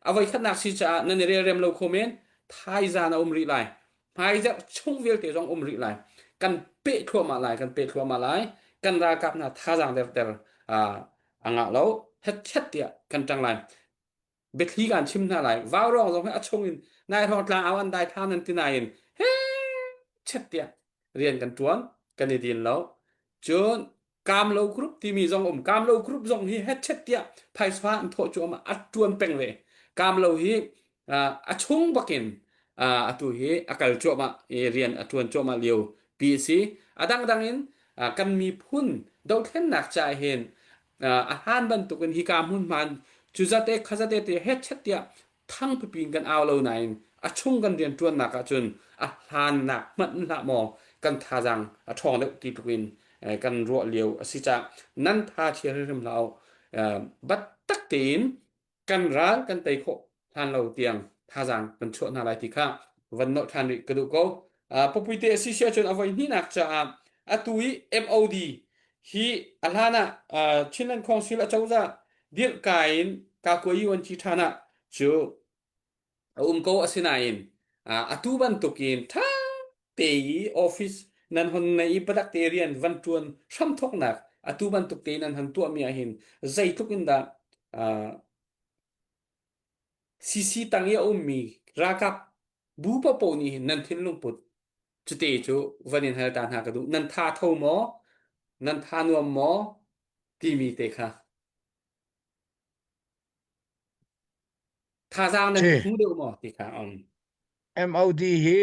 a voikhatnak si caah nan i relrem lo kho men. Thaizaan a um rih lai. Hmaizarh chung vialte zong um rih lai. Kan peh thluahmah lai, kan peh thluahmah lai. Kan ralkap hna thazaang derter a ngah lo. Hetchet tiah kan ṭang lai. Biathli kan chim hna lai. Vaurawng zong hi a chung in nai hrawng tlang au an dai thla nan ti nain he chet tiah rian kan ṭuan, kan i din lo. Cun Kamlo Group timi zong um. Kamlo Group zong hi hetchet tiah phaisa an thawh cuahmah a ṭuan peng ve. Kamlo hi a chung bakin atu hi a kal cuahmah i rian a ṭuan cuahmah lio pi a si. A dangdang in kan miphun dothlennak ca hin a hlan bantukin hika hmunhma cu zate kha zate te hetchet tiah thang pipi in kan au lo nain a chung kan rian ṭuannak ahcun a hlannak hmanh in hlah maw kan thazaang a ṭhawng deuh ti tluk in kan ruah lio a si caah nan tha chia hrimhrim hlah u. Biatak tein kan ral kan tei khawh. Hlan lo tiang thazaang kan chuah hna lai ti kha van nolh ṭhan rih ka duh ko. Uh, Papuite a si si ahcun a voi hnihnak caah atu i MOD hi a hlan ah uh, Chinland Council acozah dirh ka in Kakua UNG ṭhan ah cu a um ko asinain uh, atu bantukin ṭha te i office nan hon nei i biatak te rian van ṭuan hramthawknak atu bantuk te nan hon tuahmi ahhin zeitluk in dah uh, CC tang i a ummi ralkap bu paohpaoh nih hin nan thinlung put cute cu van in hal ta hna ka duh. Nan tha tho maw? Nan tha nuam maw? Timi te kha. Thazaang nan Si. hmu deuh maw? Ti kha. Um. MOD hi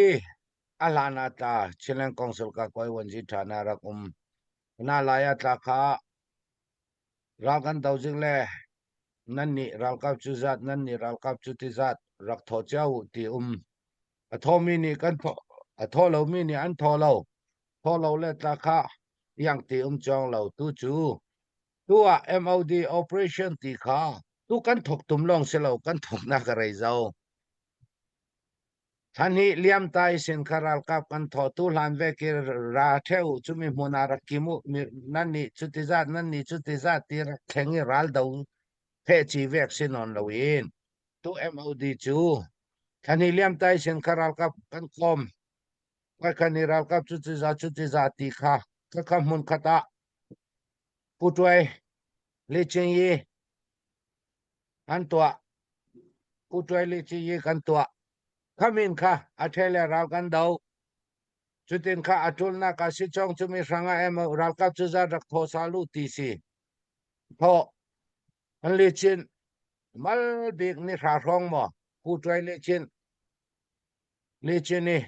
a hlan ah tla Chinland Council ka koi wanzi tha na rak um. Na lai ah tla kha Ral kan do zing le nan nih ralkap cu zat, nan nih ralkap cu ti zat rak thawh cio u ti um. A thawmi nih kan thawh, a thaw lomi nih an thaw lo. Thaw lo le tla kha iang ti um cawng lo. Tu cu tu ah MOD operation ti kha tu kan thawk tum lawng si lo kan thawknak a rei zau. Thlanhnih liamtai sin kha ralkap kan thawh tu hlan ve ki ra ṭheu cumi hmun ah rak kim u nan nih cuti zat nan nih cuti zat ti rak thleng i ral do phehci vek si nawn loin tu MOD cu thlanhnih liamtai sin kha ralkap kan kawm kan i ralkap cuti zat cuti zat ti kha khakha hmun khat ah Pu Tuai Le Ching Yi an tuah. Pu Tuai Le Ci Yi kan tuah. Khamin kha a ṭhe le ral kan do. Cutin kha a ṭulnak ah si chong cumi hrangah em ralkap cu zat rak thaw sa lu ti si. Thaw an li chin mal bik ni hra hrawng maw Pu Tuai Le Chin Le Chin i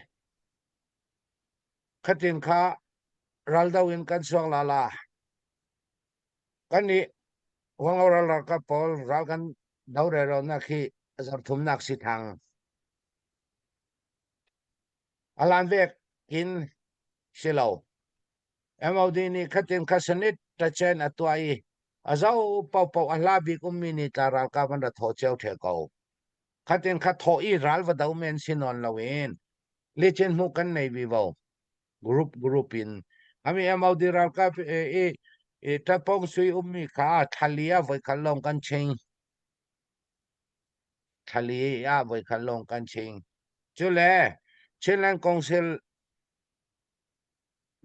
khatin kha raldo in kan suak la la. Kannih Huangho ral ralkap pawl ral kan do reronak hi zarthumnak si thang. A hlan vek in si lo. MOD nih khatin khasanit tachen a tuah i a zo paohpaoh a hla bik ummi nih tla ralkap an ra thawh cio ṭheh ko. Khatin kha thawh i ral va do men si nawn loin licin hmuh kan nei vivo. Group group in ami MOD ralkap i i tapong sui ummi kha thlali ah voikhat lawng kan ching. Thlali ah voikhat lawng kan ching. Cule Chinland Council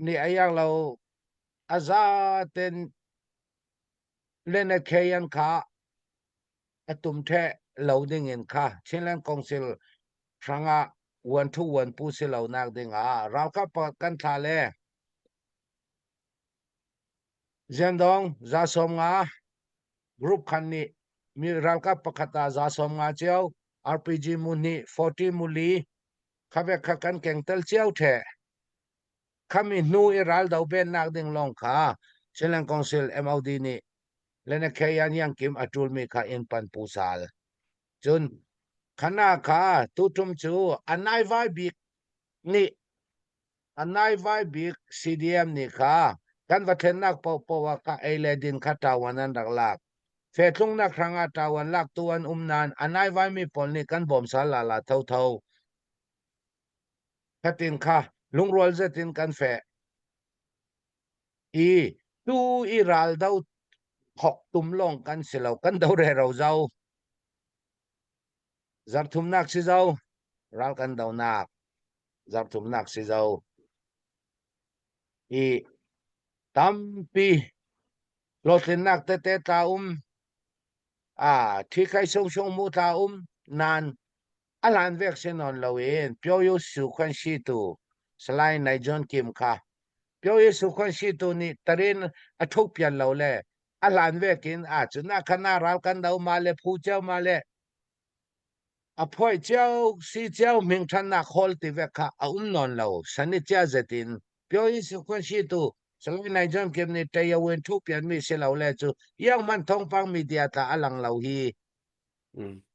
nih a iang lo a zaten Lenakhayan kha a tum ṭheh lo ding in kha Chinland Council hrangah uan thu uan pu si lo nak ding ah ralkap pakhat kan thla le Ziandong za 50 group khan nih mi ralkap pakhat ah za 50 cio RPG mu hnih 40 mu li khavek kha kan keng tel cio ṭheh khami hnu i ral do ben nak ding lawng kha Chinland Council MOD nih Lenakheyan Yangkim a ṭulmi kha inn pan pu sal. Cun khana kha tuṭum cu a naivai bik nih a naivai bik CDM nih kha kan va thlennak paohpaoh ah kha ei le din kha ṭawan an rak lak. Fetlungnak hrangah ṭawan laktu an um nain a naivaimi pawl nih kan bawm sal la la thotho. Khatin kha lungrual zetin kan feh. I tu i ral do thok tum lawng kan si lo kan do re ro zo zarthumnak si zo ral kan do nak zarthumnak si zo i tampi hlawhtlinnak tete tla um a thi kai sung sung mu tla um nan a hlan vek si nawn loin Pyo Yu Su Khwan Si tu Salai Nai John Kim kha Pyo Yu Su Khwan Si tu nih tarin a thuk pian lo le a hlan vek in a cun a khana ral kan do ma le phu cio ma le a phoi cio si cio ming than nak hol ti vek kha a um nawn lo sani chia zetin Pyo Yu Su Khwan Si tu Salai Nai John Kim nih Tayawin thuk pian mi si lo le cu yang man thongpang media tla a lang lo hi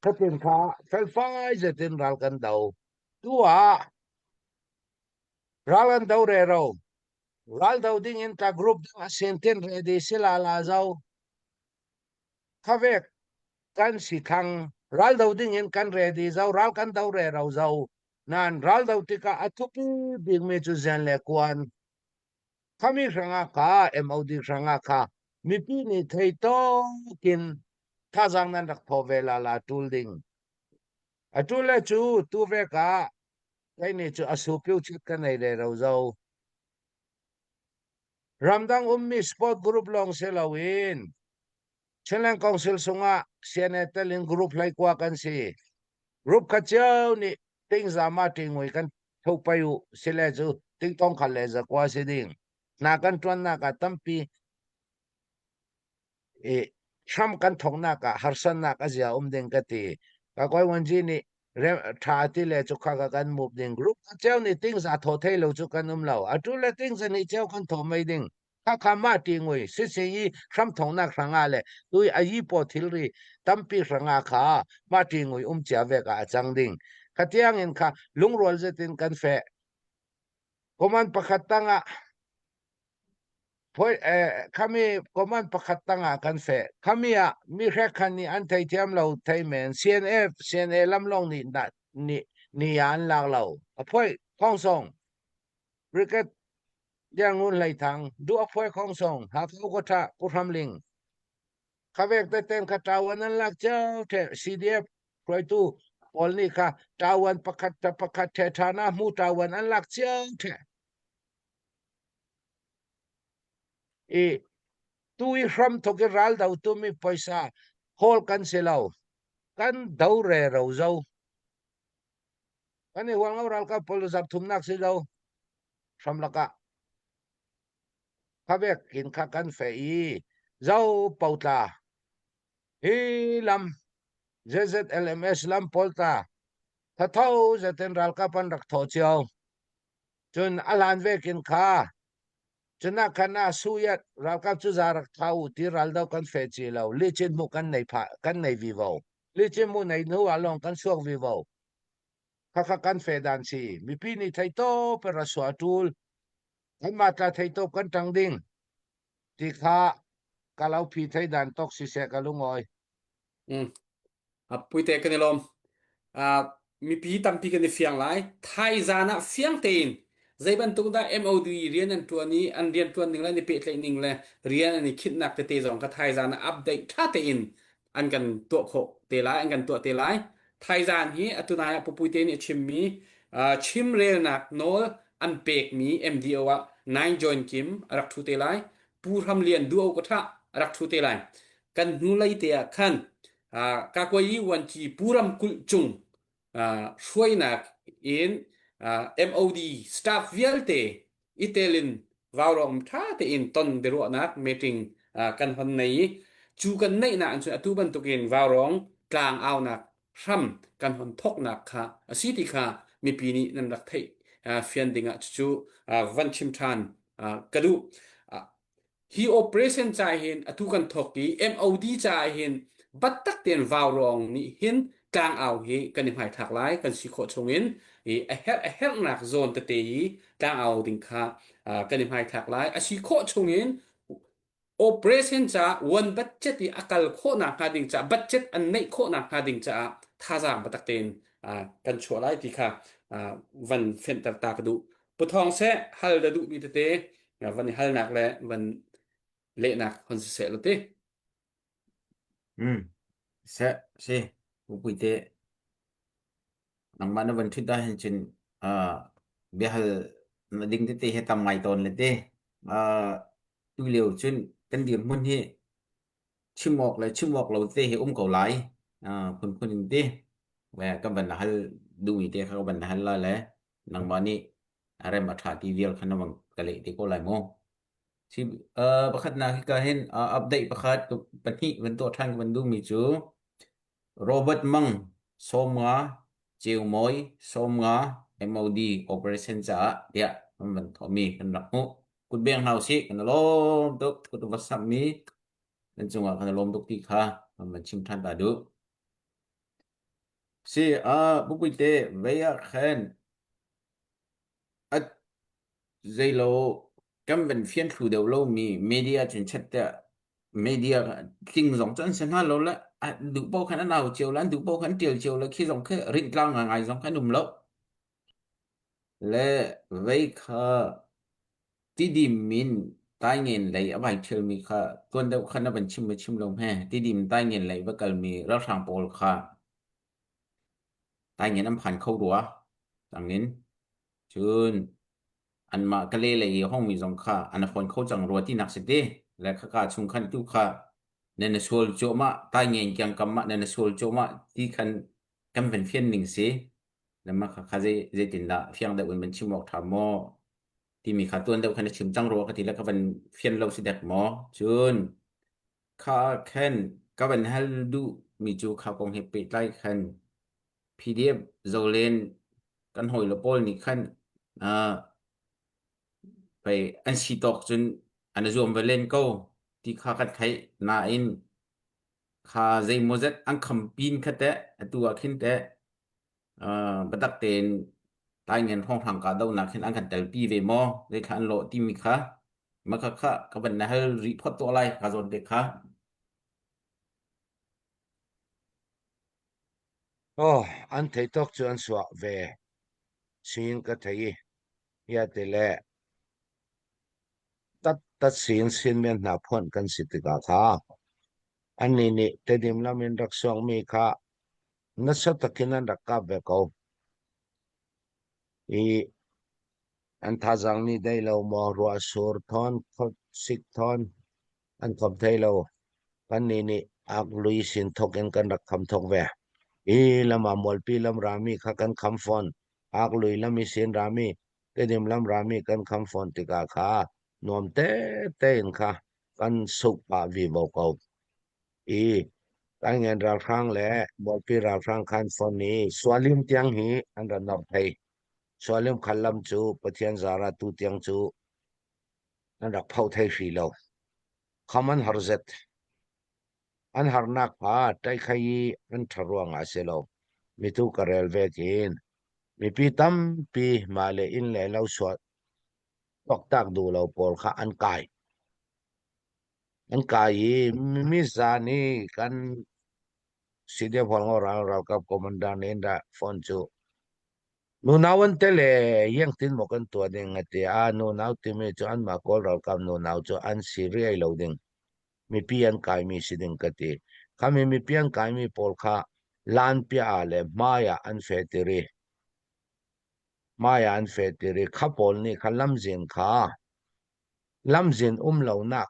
Khatin kha felfai zetin ral kan do. Tu ah ral an do re ro. Ral do ding in ta group dang a sen tin ready sila la zo. Khavek kan si thang. Ral do ding in kan ready zo, ral kan do re ro zo. Nan ral do tikah a thupi bikmi cu zen le kuan. Khami hrangah kha MOD hrangah kha mipi nih thei tawkin thazaang nan rak thaw ve la la tul ding. A tul le cu tu ve ka kei nih cu a su piu chit ka nei le ro zo. Ramdang ummi sport group lawng si loin Chinland Council sungah CNA tel in group hleikua kan si. Group khat cio nih tingzama tingui kan tho pai u sile cu tingtong khal le zakua si ding. Na kan tuannak ah tampi i hram kan thoknak ah harsannak a zia um ding ka ti. Ka koi wanji nih tha ti le cu kha ka kan mup ding. Group khat cio nih tingza tho thei lo cu kan um lo. Atu le tingza nih cio kan tho mei ding. Khakha mah ti ngui sisi i hramthongnak hrangah le tui a yi paw thilri tampi hrangah kha mah ti ngui um cia vek ah a cang ding. Khatiang in kha lungrual zetin kan feh. Command pakhat tangah phoi eh, khami command pakhat tangah kan feh. Khami ah mi hrek khan nih an theithiam lo thei men CNF CNA lamlong nih na ni ni an lak lo. A phoi khong song Brigade Liangun Hlei Thang, Duak Phuai Khong Song, Hakha Ukawṭha Pu Hram Ling. Khavek teten kha ṭawan an lak cio the CDF hruaitu pawl nih kha ṭawan pakhat ta pakhat the ṭha na hmu ṭawan an lak cio the. I tu i hram thok i ral do tu mi poisa hawl kan si lo. Kan do re ro zo. Kan i huang lo ralkap pawl zarh thumnak si lo. Hram lakah khavek in kha kan feh i zo potla hi lam ZZLMS lam pawl ta thatho zaten ralkap an rak tho cio cun a hlan vekin kha cuna khan a suyat ralkap cu za rak tha u ti raldo kan fe ci lo licin mu kan nei pha kan nei vivo licin mu nei hnu ah lawng kan suak vivo Khakha kan fe dan si. Mipi nih theitawp in rasua ṭul. Kanmah tla theitawp kan ṭang ding. Ti kha ka lo phi thei dan tok siseh ka lungawi. Mm. A puite kan i lawm. Uh, mipi tampi kan i fiang lai. Thai zan ah fiang tein zei bantuk dah MOD rian an ṭuan i an rian ṭuan ning le an i pehtlaih ning le rian an i khinhnak tete zong kha thai zan ah update ṭha tein an kan tuah khawh te lai an kan tuah te lai thaizan hi atu nai ah pupuite nih a chimmi uh, chimrelnak nawl an pekmi MDO ah nine join kim a rak thu te lai Pu Hram Lian duo ka tha a rak thu te lai kan hnu lei te ah khan uh, Kakwayi Wanci Pu Ram Kulh cung uh, hruainak in uh, MOD staff vialte i telin vaurawng ṭha tein ton biaruahnak meeting uh, kan hon nei i cu kan neihnak in cun atu bantukin vaurawng tlang aunak hram kan hon thoknak kha a si ti kha mipi nih nan rak theih uh, fian dingah cucu uh, van chim ṭhan uh, ka duh. Uh, Hi operation ca hin atu kan thawk i MOD ca hin battak tein vaurawng nih hin tlangau hi kan i hmaithlak lai kan si khawh chungin i a herh a herhnak zawn tete i tlangau ding kha kan i hmaithlak lai a si khawh chungin operation ca one budget i a kal khawhnak hnga ding ca budget an neih khawhnak hnga ding caah thazaang batak tein kan chuah lai ti kha van fenhter ta ka duh Pu Thawng seh hal da duhmi tete van i halnak le van lehnak hon siseh law ti. Hmm. Se si pui te nangmah na van ṭhut ah hin cun uh, biahal na ding tete he tam ngai tawn le te uh, tu lio cun kan dirhmun hi chim awk le chim awk lo te hi um ko lai uh, phunphun in ti le kan van hal duhmi te kha ka van hal la le nangmah nih a rem a ṭha ti vial kha na vang ka leh te ko lai mu. Si uh, pakhatnak hika hin uh, update pakhat pahnih van tuah ṭhan ka van duhmi cu Robert Mang 50 Ceumawi 50 MOD operation caah tiah kan van thawhmi kan rak hmuh. Kutbeng hna usih kan i lawm tuk kut va samhmi nan cungah kan i lawm tuk ti kha kan van chim ṭhan ta duh. Si ah bupuite vei ah khan a zeilo kan van fian thlu deuh lomi media cun chat tiah. Media tling zong cu an si hna lo le duh paoh khan an au cio le an duh paoh khan an ṭial cio le khi zong khi rintlang ngaingai zong khan um lo. Le vei kha Tidim in Taingen lei a vai ṭhialmi kha tuan deuh khan a van chim maw chim lo hme. Tidim Taingen lei va kalmi ralhrang pawl kha Taingen an phan kho rua. Tangin cun anmah Kale lei i hongmi zong kha an fawn kho cang rua tinak si ti. Le khaka chung khan tu kha nan na sual cuahmah Taingen kiangkam ah nan na sual cuahmah ti khan kan van fian ning si. Le mah kha kha zei zeitindah fiang deuh in van chim awk ṭha maw? Timi kha tuan deuh khan na chim cang rua ka ti le ka van fian lo si dek maw? Cun kha khan ka van hal duh mi cu kha kong he pehtlai khan PDF zolen kan hawile pawl nih khan uh, pei an si tawk cun an i zuam ve len ko ti kha kan theih nain kha zeimawzet an kham pin kha teh atu ah khin teh uh, biatak tein taingen hrawnghrang kahdohnak hin an kan telpi ve maw zeithla an lawh timi kha maka kha ka van na hal rih phot tuah lai ka zawn te kha. Oh, an thei tawk cu an suah ve. Sin ka thei i ya te le tat tat sin sin men hna phuan kan si tikah kha annih nih Tedim lam in rak suakmi kha nasa takin an rak kap ve ko. I an thazaang nih dei lo maw ruah sur thawn sik thawn an kham thei lo. Kannih nih ak lui sin thok in kan rak kham thok ve. Hi lam ah mualpi lam rami kha kan kham fawn. Ak lui lam i sin rami, Tedim lam rami kan kham fawn tikah kha nuam tete in kha kan suk pah vivo ko. I Taingen ralhrang le Mualpi ralhrang khan fon i Sualim tiang hi an ra nor thei. Sualim khal lam cu Pathian zara tu tiang cu an rak pho thei hri lo. Kham an har zet. An harnak kha ṭaikhai i an ṭha ruangah a si lo. Mitu ka rel ve kin. Mipi tampi mah le inn le lo sual tuaktak duh lo pawl kha an kai. An kai i mizan i kan CDF Hualngo ral ralkap commander nih dah phone cu nunau an te le yengtin maw kan tuah ding a ti a nunau timi cu anmah Kawl ralkap nunau cu an si riai lo ding mipi an kaimi si ding ka ti. Khami mipi an kaimi pawl kha lanpia ah le hmai ah an fetir i hmai ah an fetir i kha pawl nih kha lamzin kha lamzin um lonak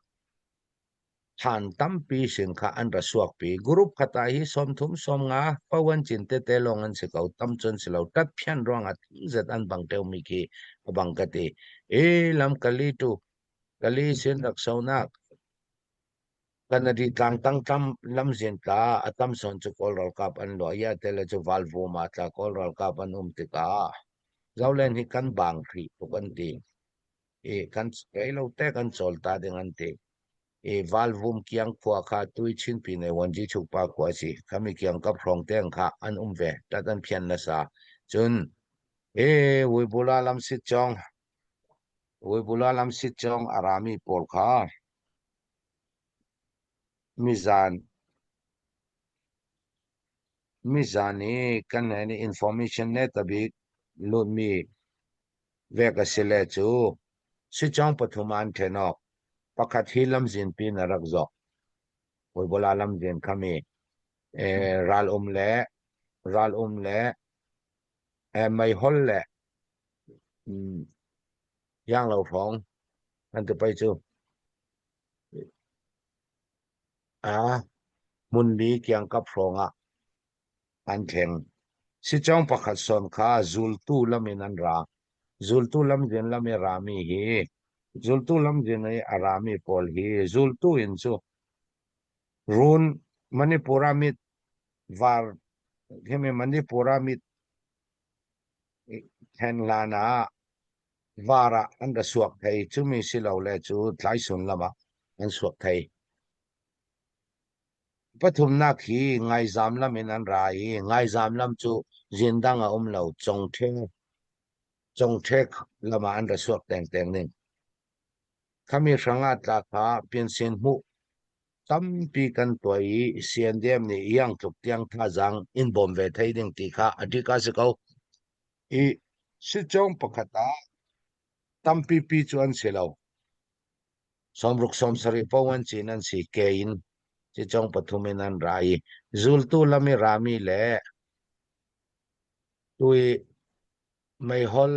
than tampi sin kha an ra suakpi. Group khat ah hi 30 sawmnga pawan cin tete lawng an si ko tam cun si lo tat phian ruangah zet an bang teumi khi a bang ka ti. E lam kali tu kali sin rak sonak Kanadi tlang tang tlam lamzin tla a tam sawn cu Kawl ralkap an luah i a tel cu Valvum ah tla Kawl ralkap an um tikah Zolen hi kan bang hrih tuk an ti. I kan rei lo te kan cawl ta ding an ti. I Valvum kiang khua kha tui Chinpi ne Wanji chukpa khua si. Khami kiang kap hrawng teng kha an um ve. Tat an phian nasa. Cun e Wuibula lam sit chong Wuibula lam sit chong arami pawl kha Mizan mizan i kan hnen i information ne tabik lutmi vek a si le cu sicawng pathum ah an ṭhen awk. Pakhat hi lamzin pin a rak zawk. Puibola lamzin khami ral um le ral um le meihol le Yanglo hrawng an ti pei cu. A hmunli kiangkap hrawngah an thleng. Sicawng pakhat sawn kha zultu lam in an ra. Zultu lamzin lam i rami hi zultu lamzin i a rami pawl hi zultu in cu run Manipur ah mit var himi Manipur ah mit then hlan ah var ah an ra suak thei. Cumi si lo le cu tlaisun lam ah an suak thei. Pathumnak hi Ngaizam lam in an ra i Ngaizam lam cu zindang a um lo Congṭhe Congṭhe lam ah an ra suak tengteng ning. Khami hrang ah tla kha pinsin hmuh. Tampi kan tuah i CNDM nih iang tluk tiang thazaang in bawm ve thei ding ti kha a dik a si ko. I sitcawng pakhat ah tampi pi cu an si lo. 60 70 paoh an cin an si ke in sitcawng pathum in an ra i zultu lam i rami le tu i meihol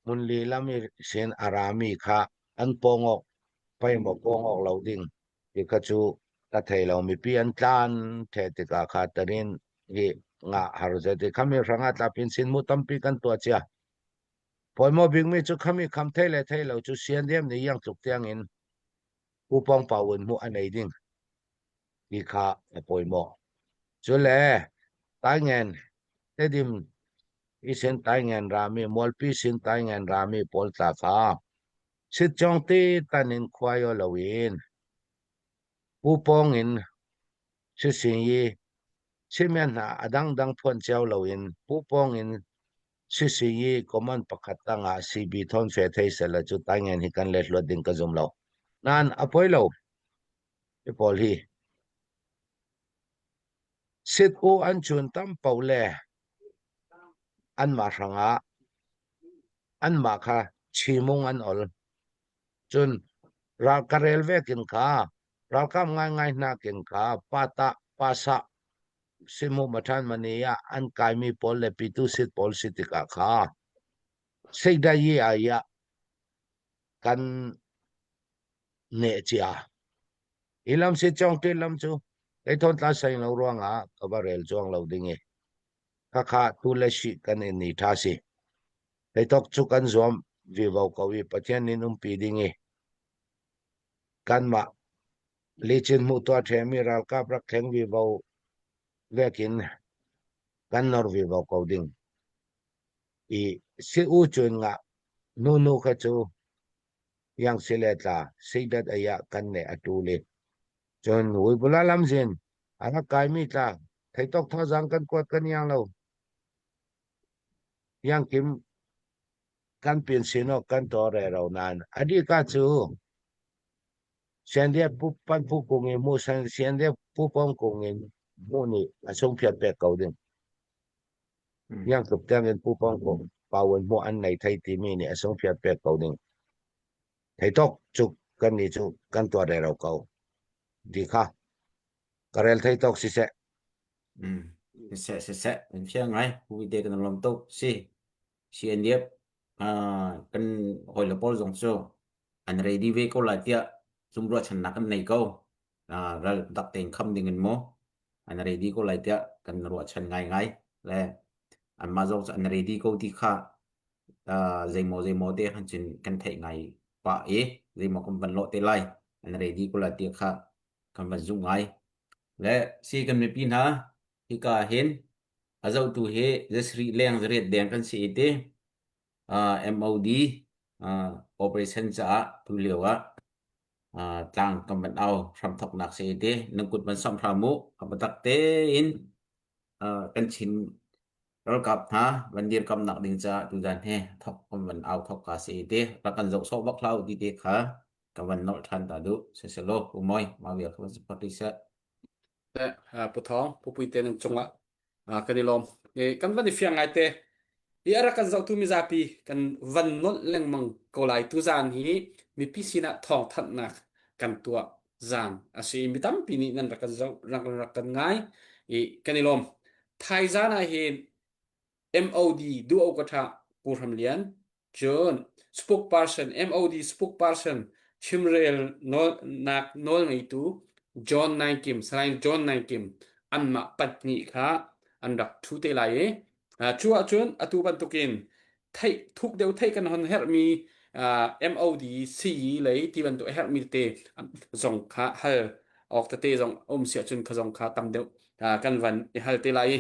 hmun lihlam i sin a rami kha an pawngawk pei maw pawngawk lo ding ti kha cu ka thei lo. Mipi an tlan the tikah kha tarin hi nga har zet i khami hrangah tlapin sin mu tampi kan tuah cia. Pawimawh bikmi cu khami kham thei le thei lo cu CNDM nih iang tluk tiang in upawng pau in hmuh a nei ding ti kha a pawimawh. Cule Taingen Tedim i sin Taingen rami Mualpi sin Taingen rami pawl tla kha sitcawng ti tan in khuaio loin pupawng in sisin i chimian hna a dangdang phuan cio loin pupawng in sisi i command pakhat tangah CB thawn fe thei sela cu Taingen hi kan let hluat ding ka zum lo. Nain a poi lo. Hi pawl hi sit u an chun tam po le anmah hrangah anmah kha chimung an ol. Cun ral ka rel vekin kha ralkap ngaingai hnakin kha pata pasa simu mathan mani ah an kaimi pawl le pitu sit pawl si tikah kha seidai ai ah kan neh cia. Hi lam si chong ti lam cu kei thawn tla sai lo ruangah ka va rel chuang lo ding i khakha tu le shi kan in ni tha si. Heitok cu kan zuam vivo ko i Pathian in umpi ding i kanmah licin hmuh tuah ṭhemi ralkap rak thleng vivo vekin kan nor vivo ko ding. I si u cun nga nu nu kha cu yang si le tla seidat aya kan ne atu le cun huibula lamzin a rak kaimi tla theitok thazang kan kuat kan yang lo yang kim kan pin sinok kan to re ro nan adi ka chu siandia pu pan pu kung i mu san siandia pu pong kung in mu ni a sung phiat pek ko ding yang tluk tiang in pu pong kung pawan mu an nei thei timi nih a sung phiat pek ko ding thei tok cu kan ni cu kan tuah re ro ko di kha ka rel thei tok si seh Mm. Siseh siseh kan fiang ngai pu te kan lom tuk si si an liap kan hoi le pawl zong cu an ready ve ko lai tiah zumruahchannak kan nei ko ral dak tein kham ding in mu an ready ko lai tiah kan ruahchan ngaingai le anmah zong cu an ready ko ti kha zeimaw zeimaw te han cun kan theih ngai pah i zeimaw kan van lawh te lai an ready ko lai ti kha kan van zumh ngai le si kan mipi hna hika hin a zohtu hi zasarih leng zariat deng kan si i ti MOD operation caah tu lio ah tlang kan van au hramthoknak si ti nan kut van samh hram u a biatak tein kan Chin ralkap hna van dirkamnak ding caah tuzan he thok kan van au thok ka si ti rak kan zoh sawh bak hlah u ti te kha ka van nolh ṭhan ta duh siselaw umawi mah vial kha van support rih seh. Pu Thawng, Pu Puite nan cungah kan i lawm. Kan van i fiang ngai te. Hi a rak kan zohtu mizapi kan van nolh lengmang ko lai. Tuzaan hi mipi sinah thawngthanhnak kan tuah zaan a si. Mi tampi nih nan rak kan zoh, rak rak kan ngai i kan i lawm. Thaizaan ah hin MOD duh ka ṭha Pu Hram Lian Cun spokesperson MOD spokesperson chimrel nawlnak nawlngeitu John Nai Kim, Salai John Nai Kim anmah pahnih kha an rak ṭhu te lai i cu ahcun atu bantukin theih thuk deuh theih kan hon herhmi MOD CE lei ti bantuk a herhmi tete zong kha hal awk tete zong um si ahcun kha zong kha tam deuh kan van i hal te lai i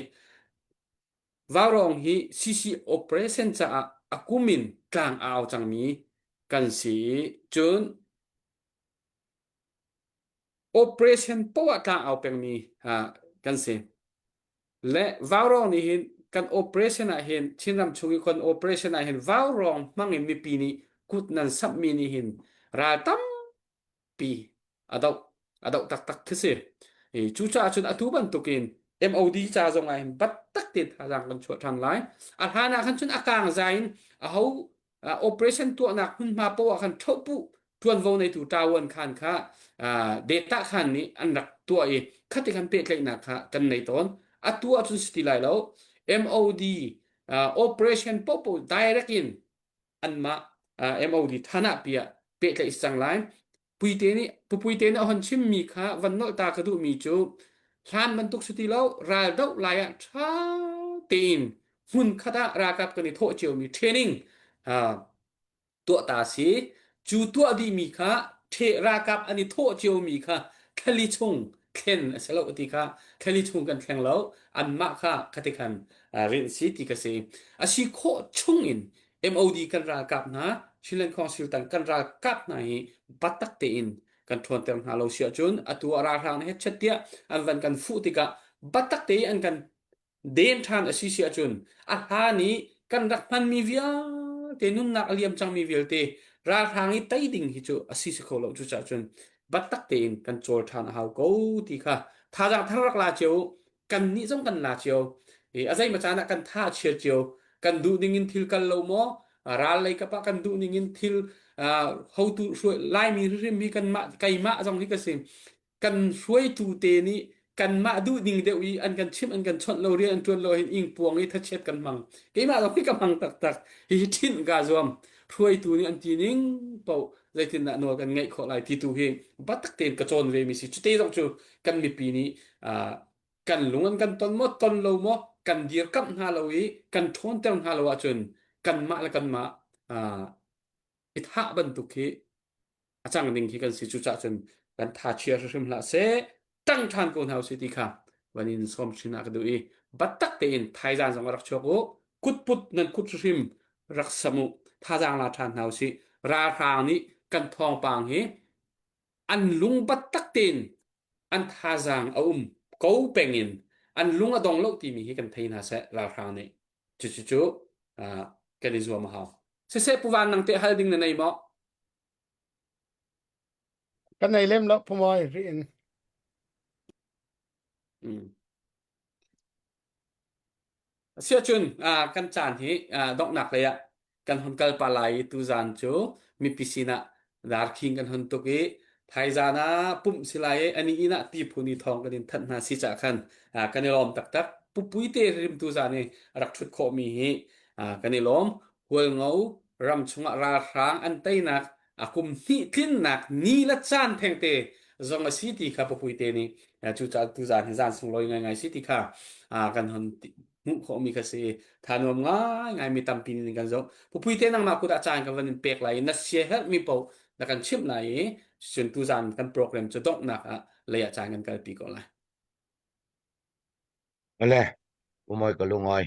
Vaurawng hi CC operation caah a kum in tlang a au cangmi kan si i cun operation poah tlang au pengmi kan si. Le vaurawng nih hin kan operation ah hin Chinram chung i kan operation ah hin vaurawng hmang in mipi nih kut nan samhmi nih hin ral tampi a doh. A doh taktak khi si. I cucaah cun atu bantukin MOD ca zong ah hin battak tein thazaang kan chuah ṭhan lai. A hlan ah khan cun a kang zai in aho operation tuahnak hmunhma poah ah khan ṭhohpuh ṭuanvo neitu ṭawan khan kha data khan nih an rak tuah i khati khan pehtlaihnak kha kan nei tawn. Atu ahcun si ti lai lo. MOD operation popo direct in anmah MOD than ah piah pehtlaih cang lai. Puite nih pupuite nih a hon chimmi kha van nolh ta ka duhmi cu hlan bantuk si ti lo ral doh lai ah ṭha tein hmun khat ah ralkap kan i thawh ciomi training tuah ta si. Cu tuah dihmi kha ṭhe ralkap an i thawh ciomi kha thlali chung thlen a si lo ti kha thlali chung kan thleng lo anmah kha khati khan rinh si ti ka si. A si khawh chung in MOD kan ralkap hna Chinland Council tang kan ralkap hna hi batak tein kan ṭhawnter hna lo si ahcun atu ah ralhrang nih hetchet tiah an van kan fuh tikah batak tein an kan den ṭhan a si si ahcun a hlan i kan rak hmanmi vialte nunnak a liam cangmi vialte ralhrang i tei ding hi cu a si si kho lo cucaah cun batak tein kan cawl ṭhan a hau ko ti kha thazaang thar rak la cio kan nih zong kan la cio i a zeimaw caan ah kan tha a chia cio kan duh ning in thil kal lo maw ral lei kap ah kan duh ning in thil hotu hruai laimi hrim hi kanmah keimah zong hi ka si kan hruaitu te nih kanmah duh ning deuh i an kan chimh an kan chawnh lo rian an ṭuan lo hin ingpuang i thachiat kan hmang keimah zong hi ka hmang taktak hihi ṭhinh kaa zuam hruaitu nih an ti ning paoh zeitindah nawl kan ngeih khawh lai ti tu hi biatak tein ka cawn ve mi si cute zong cu kan mipi nih kan lung an kan ton maw ton lo maw kan dirkamh hna lo i kan ṭhawnter hna lo ahcun kanmah le kanmah i thah bantuk hi a cang ding khi kan si cucaah cun kan tha chia hrim hlah seh ṭang ṭhan ko hna usih ti kha van in sawm chin ah ka duh i battak tein thaizan zong rak chuak u kutput nan kut hrim rak sam u thazaang la ṭhan hna usih ralhrang nih kan thawngpang hi an lung battak tein an thazaang a um ko peng in an lung a dong lo timi hi kan thei hna seh ralhrang nih cucu cu kan i zuam a hau siseh pu van nang te hal ding na nei maw Kan nei lem lo pumoi ri in. Mm. Asiahcun kan caan hi donghnak lei ah kan hon kal pa lai i tuzaan cu mipi sinah darkhing kan hon tuk i thaizaan ah pumh si lai i ani inn ah ti phun i thawng kan in thanh hna si cah khan kan i lawm taktak. Pupui te rim tuzaan i rak ṭhut khawhmi hi kan i lawm. Hualngo ram chungah ralhrang an teinak a kum hnih tlinnak ni le caan thengte zong a si ti kha papuite nih cu tuzaan hi zaan sunglawi ngaingai si ti kha kan hon hmuh khawhmi kha si tha nuam ngaingai mi tampi nih kan zoh pupuite nangmah kut ah caan kan van in pek lai i na sia herhmi paoh na kan chimh lai i cun tuzaan kan program cu donghnak ah lei ah caan kan kalpi ko lai. Ale, umoi ka lungoi.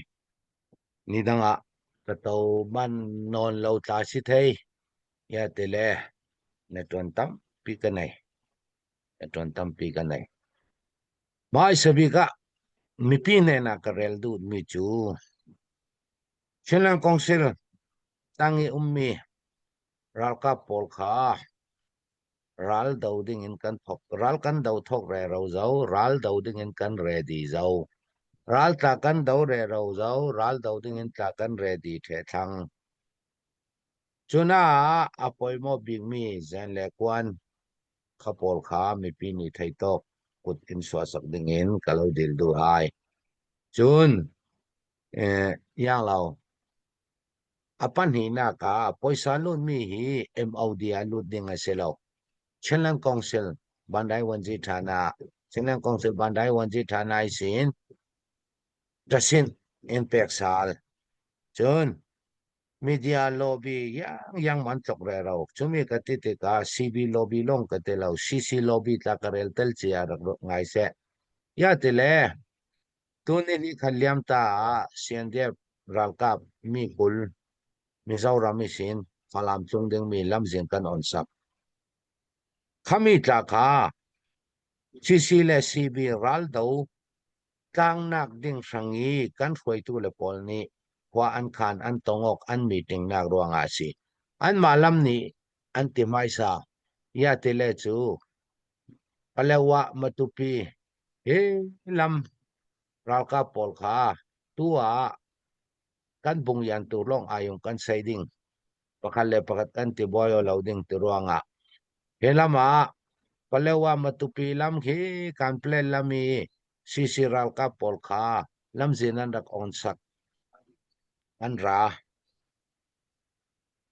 Ni dang ah ka to man non lo tla si thei. Ya te le na tuan tampi ka nei. Na tuan tampi ka nei. Mai sabik ah mipi hnen ah ka rel duh mi cu Chinland Council tang i ummi ralkap pawl kha ral do ding in kan thok ral kan do thok re ro zo ral do ding in kan ready zo ral tla kan do re ro zo ral do ding in tla kan ready the thlang cuna a poimo bik mi zen le kuan kha pawl kha mipi nih thei tawk kut in suahsak ding in ka lo dil duh hai cun eh yang lo A pahnihnak ah puaisa lutmi hi MOD ah lut ding a si lo. Chinland Council Bandai Wanzi Thana Chinland Council Bandai Wanzi Thana i sin tasin in pek sal. Cun media lobby yang yang man tlok re ro. Cumi ka ti tikah CB lobby long ka ti lo. CC lobby tla ka rel tel cia rak ngai seh. Ya ti le Tuni ni khat liam ta ah CNDF ralkap mi 20 Mizoram isin Falam tlung dingmi lamzin kan on sak. Khami tla kha CC le CB raldo tlangnak ding hrang i kan hruaitu le pawl nih khua an khan an tongok an meeting nak ruangah a si. Anmah lam nih an ti hmaisa. Ya tile cu. Palewa Matupi hi lam ralkap pawl kha tu ah kan bungyan tur lawng ayung kan sei ding pakhat le pakhat kan ti buai lo ding ti ruangah hi lam ah Palewa Matupi lam khi kan plan lam i CC ralkap pawl kha lamzin an rak on sak an ra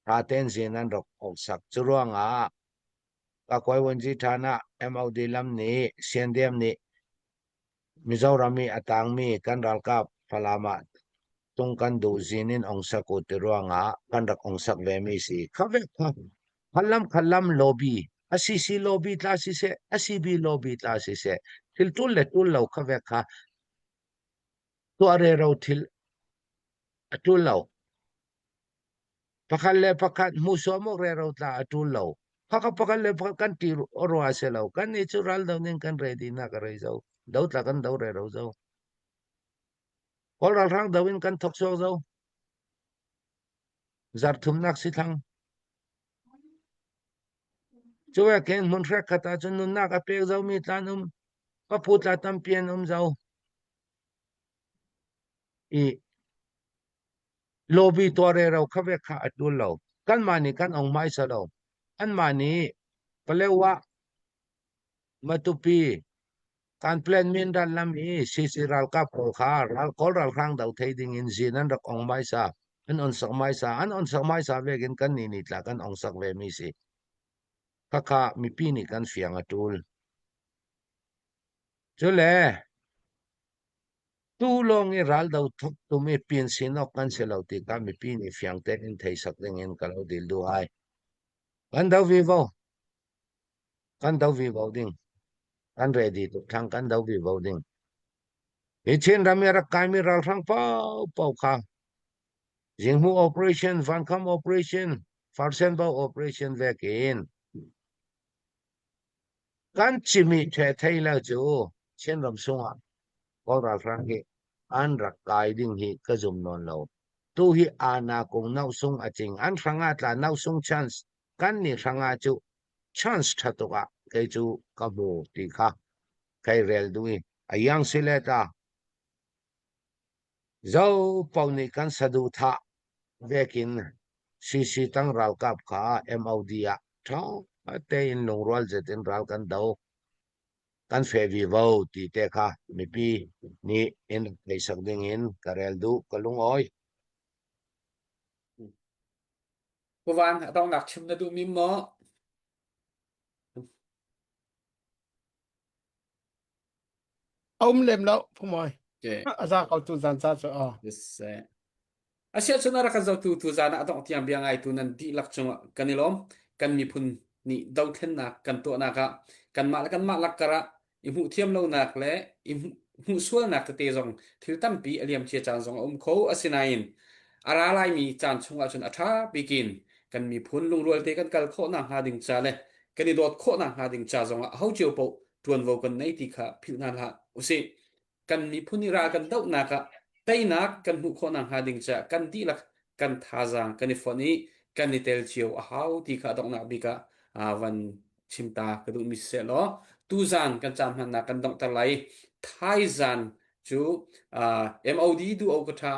tha ten zin an rak on sak cu ruangah Kakuai Wanzi ṭhan ah MOD lam nih CNDM nih Mizoram i a tangmi kan ralkap Falam ah tung kan duh zin in ong sak u ti ruangah kan rak ong sak ve mi si. Kha ve kha khalam khalam lobby a CC lobby tla siseh a CB lobby tla siseh thil tul le tul lo kha ve kha tuah rero thil a tul lo. Pakhat le pakhat hmuhsuam awk rero tla a ṭul lo. Khakha pakhat le pakhat kan ṭi rua si lo. Kan nih cu ral do ning kan ready nak a rei zo. Do tla kan do rero zo. Kawl ralhrang do in kan thok chuak zo. Zarthumnak si thlang. Cu keng hmun hrek khat ahcun nunnak a pek zo mi tlan um. Papu tla tampi an um zo. I Lobby tuah rero kha vek kha a ṭul lo. Kanmah nih kan ong hmaisa lo. Anmah nih Palewa, Matupi, kan plan min ral lam i CC ralkap pawl kha ral Kawl ralhrang do thei ding in zin an rak ong hmaisa. An on sak hmaisa. An on sak hmaisa vek in kan nih nih tla kan ong sak ve mi si. Khakha mipi nih kan fiang a ṭul. Cule Tu lawng i raldo thok tum i pin sin awk kan si lo tikah mipi nih fiang tein theisak dingin ka lo dil duh ai. Kan do vivo. Kan do vivo ding. Kan ready tuk thang kan do vivo ding. Hi Chin ram i rak kaimi ralhrang paopaoh kha Jinghu operation, Vankham operation, Farsenbo operation vekin Kan cimi ṭhethei le cu Chinram chungah Kawl ralhrang hi an rak kai ding hi ka zum nawn lo. Tu hi Ana kung nosung a cing. An hrangah tla nosung chance kan nih hrangah cu chance ṭha tuk ah kei cu ka hmu ti kha kai rel duh i a iang si le ta. Zo paoh nih kan saduhthah vekin CC tang ralkap kha MOD ah ṭha tein lungrual zet in ral kan do. Kan fe vivo ti te kha mipi nih in rak theisak ding in ka rel duh ka lungawi. Puvan a dongnak chim na duh mi maw? A um lem lo phumawi. Okay. A za ko tu zan ca cu a. Yes. Asiah cun a rak kan zohtu tu zan ah a dongh tiang bia ngaitu nan dihlak cungah kan i lawm. Kan miphun nih dothlennak kan tuahnak ah kanmah le kanmah lakkar ah i hmuh thiam lonak le i hmuh sualnak tete zong thil tampi a liam cia caan zong a um kho. Asinain a ra laimi caan chungah cun a ṭha bikin kan miphun lungrual te kan kal khawh nakhnga ding ca le kan i dawt khawh nakhnga ding ca zongah aho cio paoh ṭuanvo kan nei ti kha philh hna hlah usih. Kan miphun i ral kan dohnak ah teinak kan hmuh khawh nakhnga ding caah kan dihlak kan thazaang kan i fonh i kan i tel cio a hau ti kha a donghnak bik ah van chim ta ka duhmi siseh law tuzaan kan caan hmannak kan donghter lai i thaizaan cu MOD duh o ka ṭha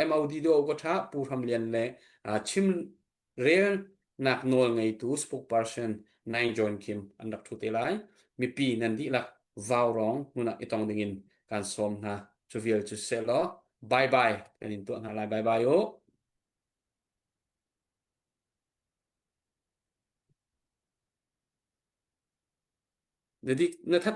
MOD duh o ka ṭha Pu Hram Lian le chim Relnak nawl ngeitu spokesperson Naing John Kim an rak ṭhu te lai. Mipi nan dihlak vaurawng hmun ah i tong dingin kan sawm hna. Cu vial cu seh law bye bye kan in tuah hna lai. Bye bye u. Na dik na that.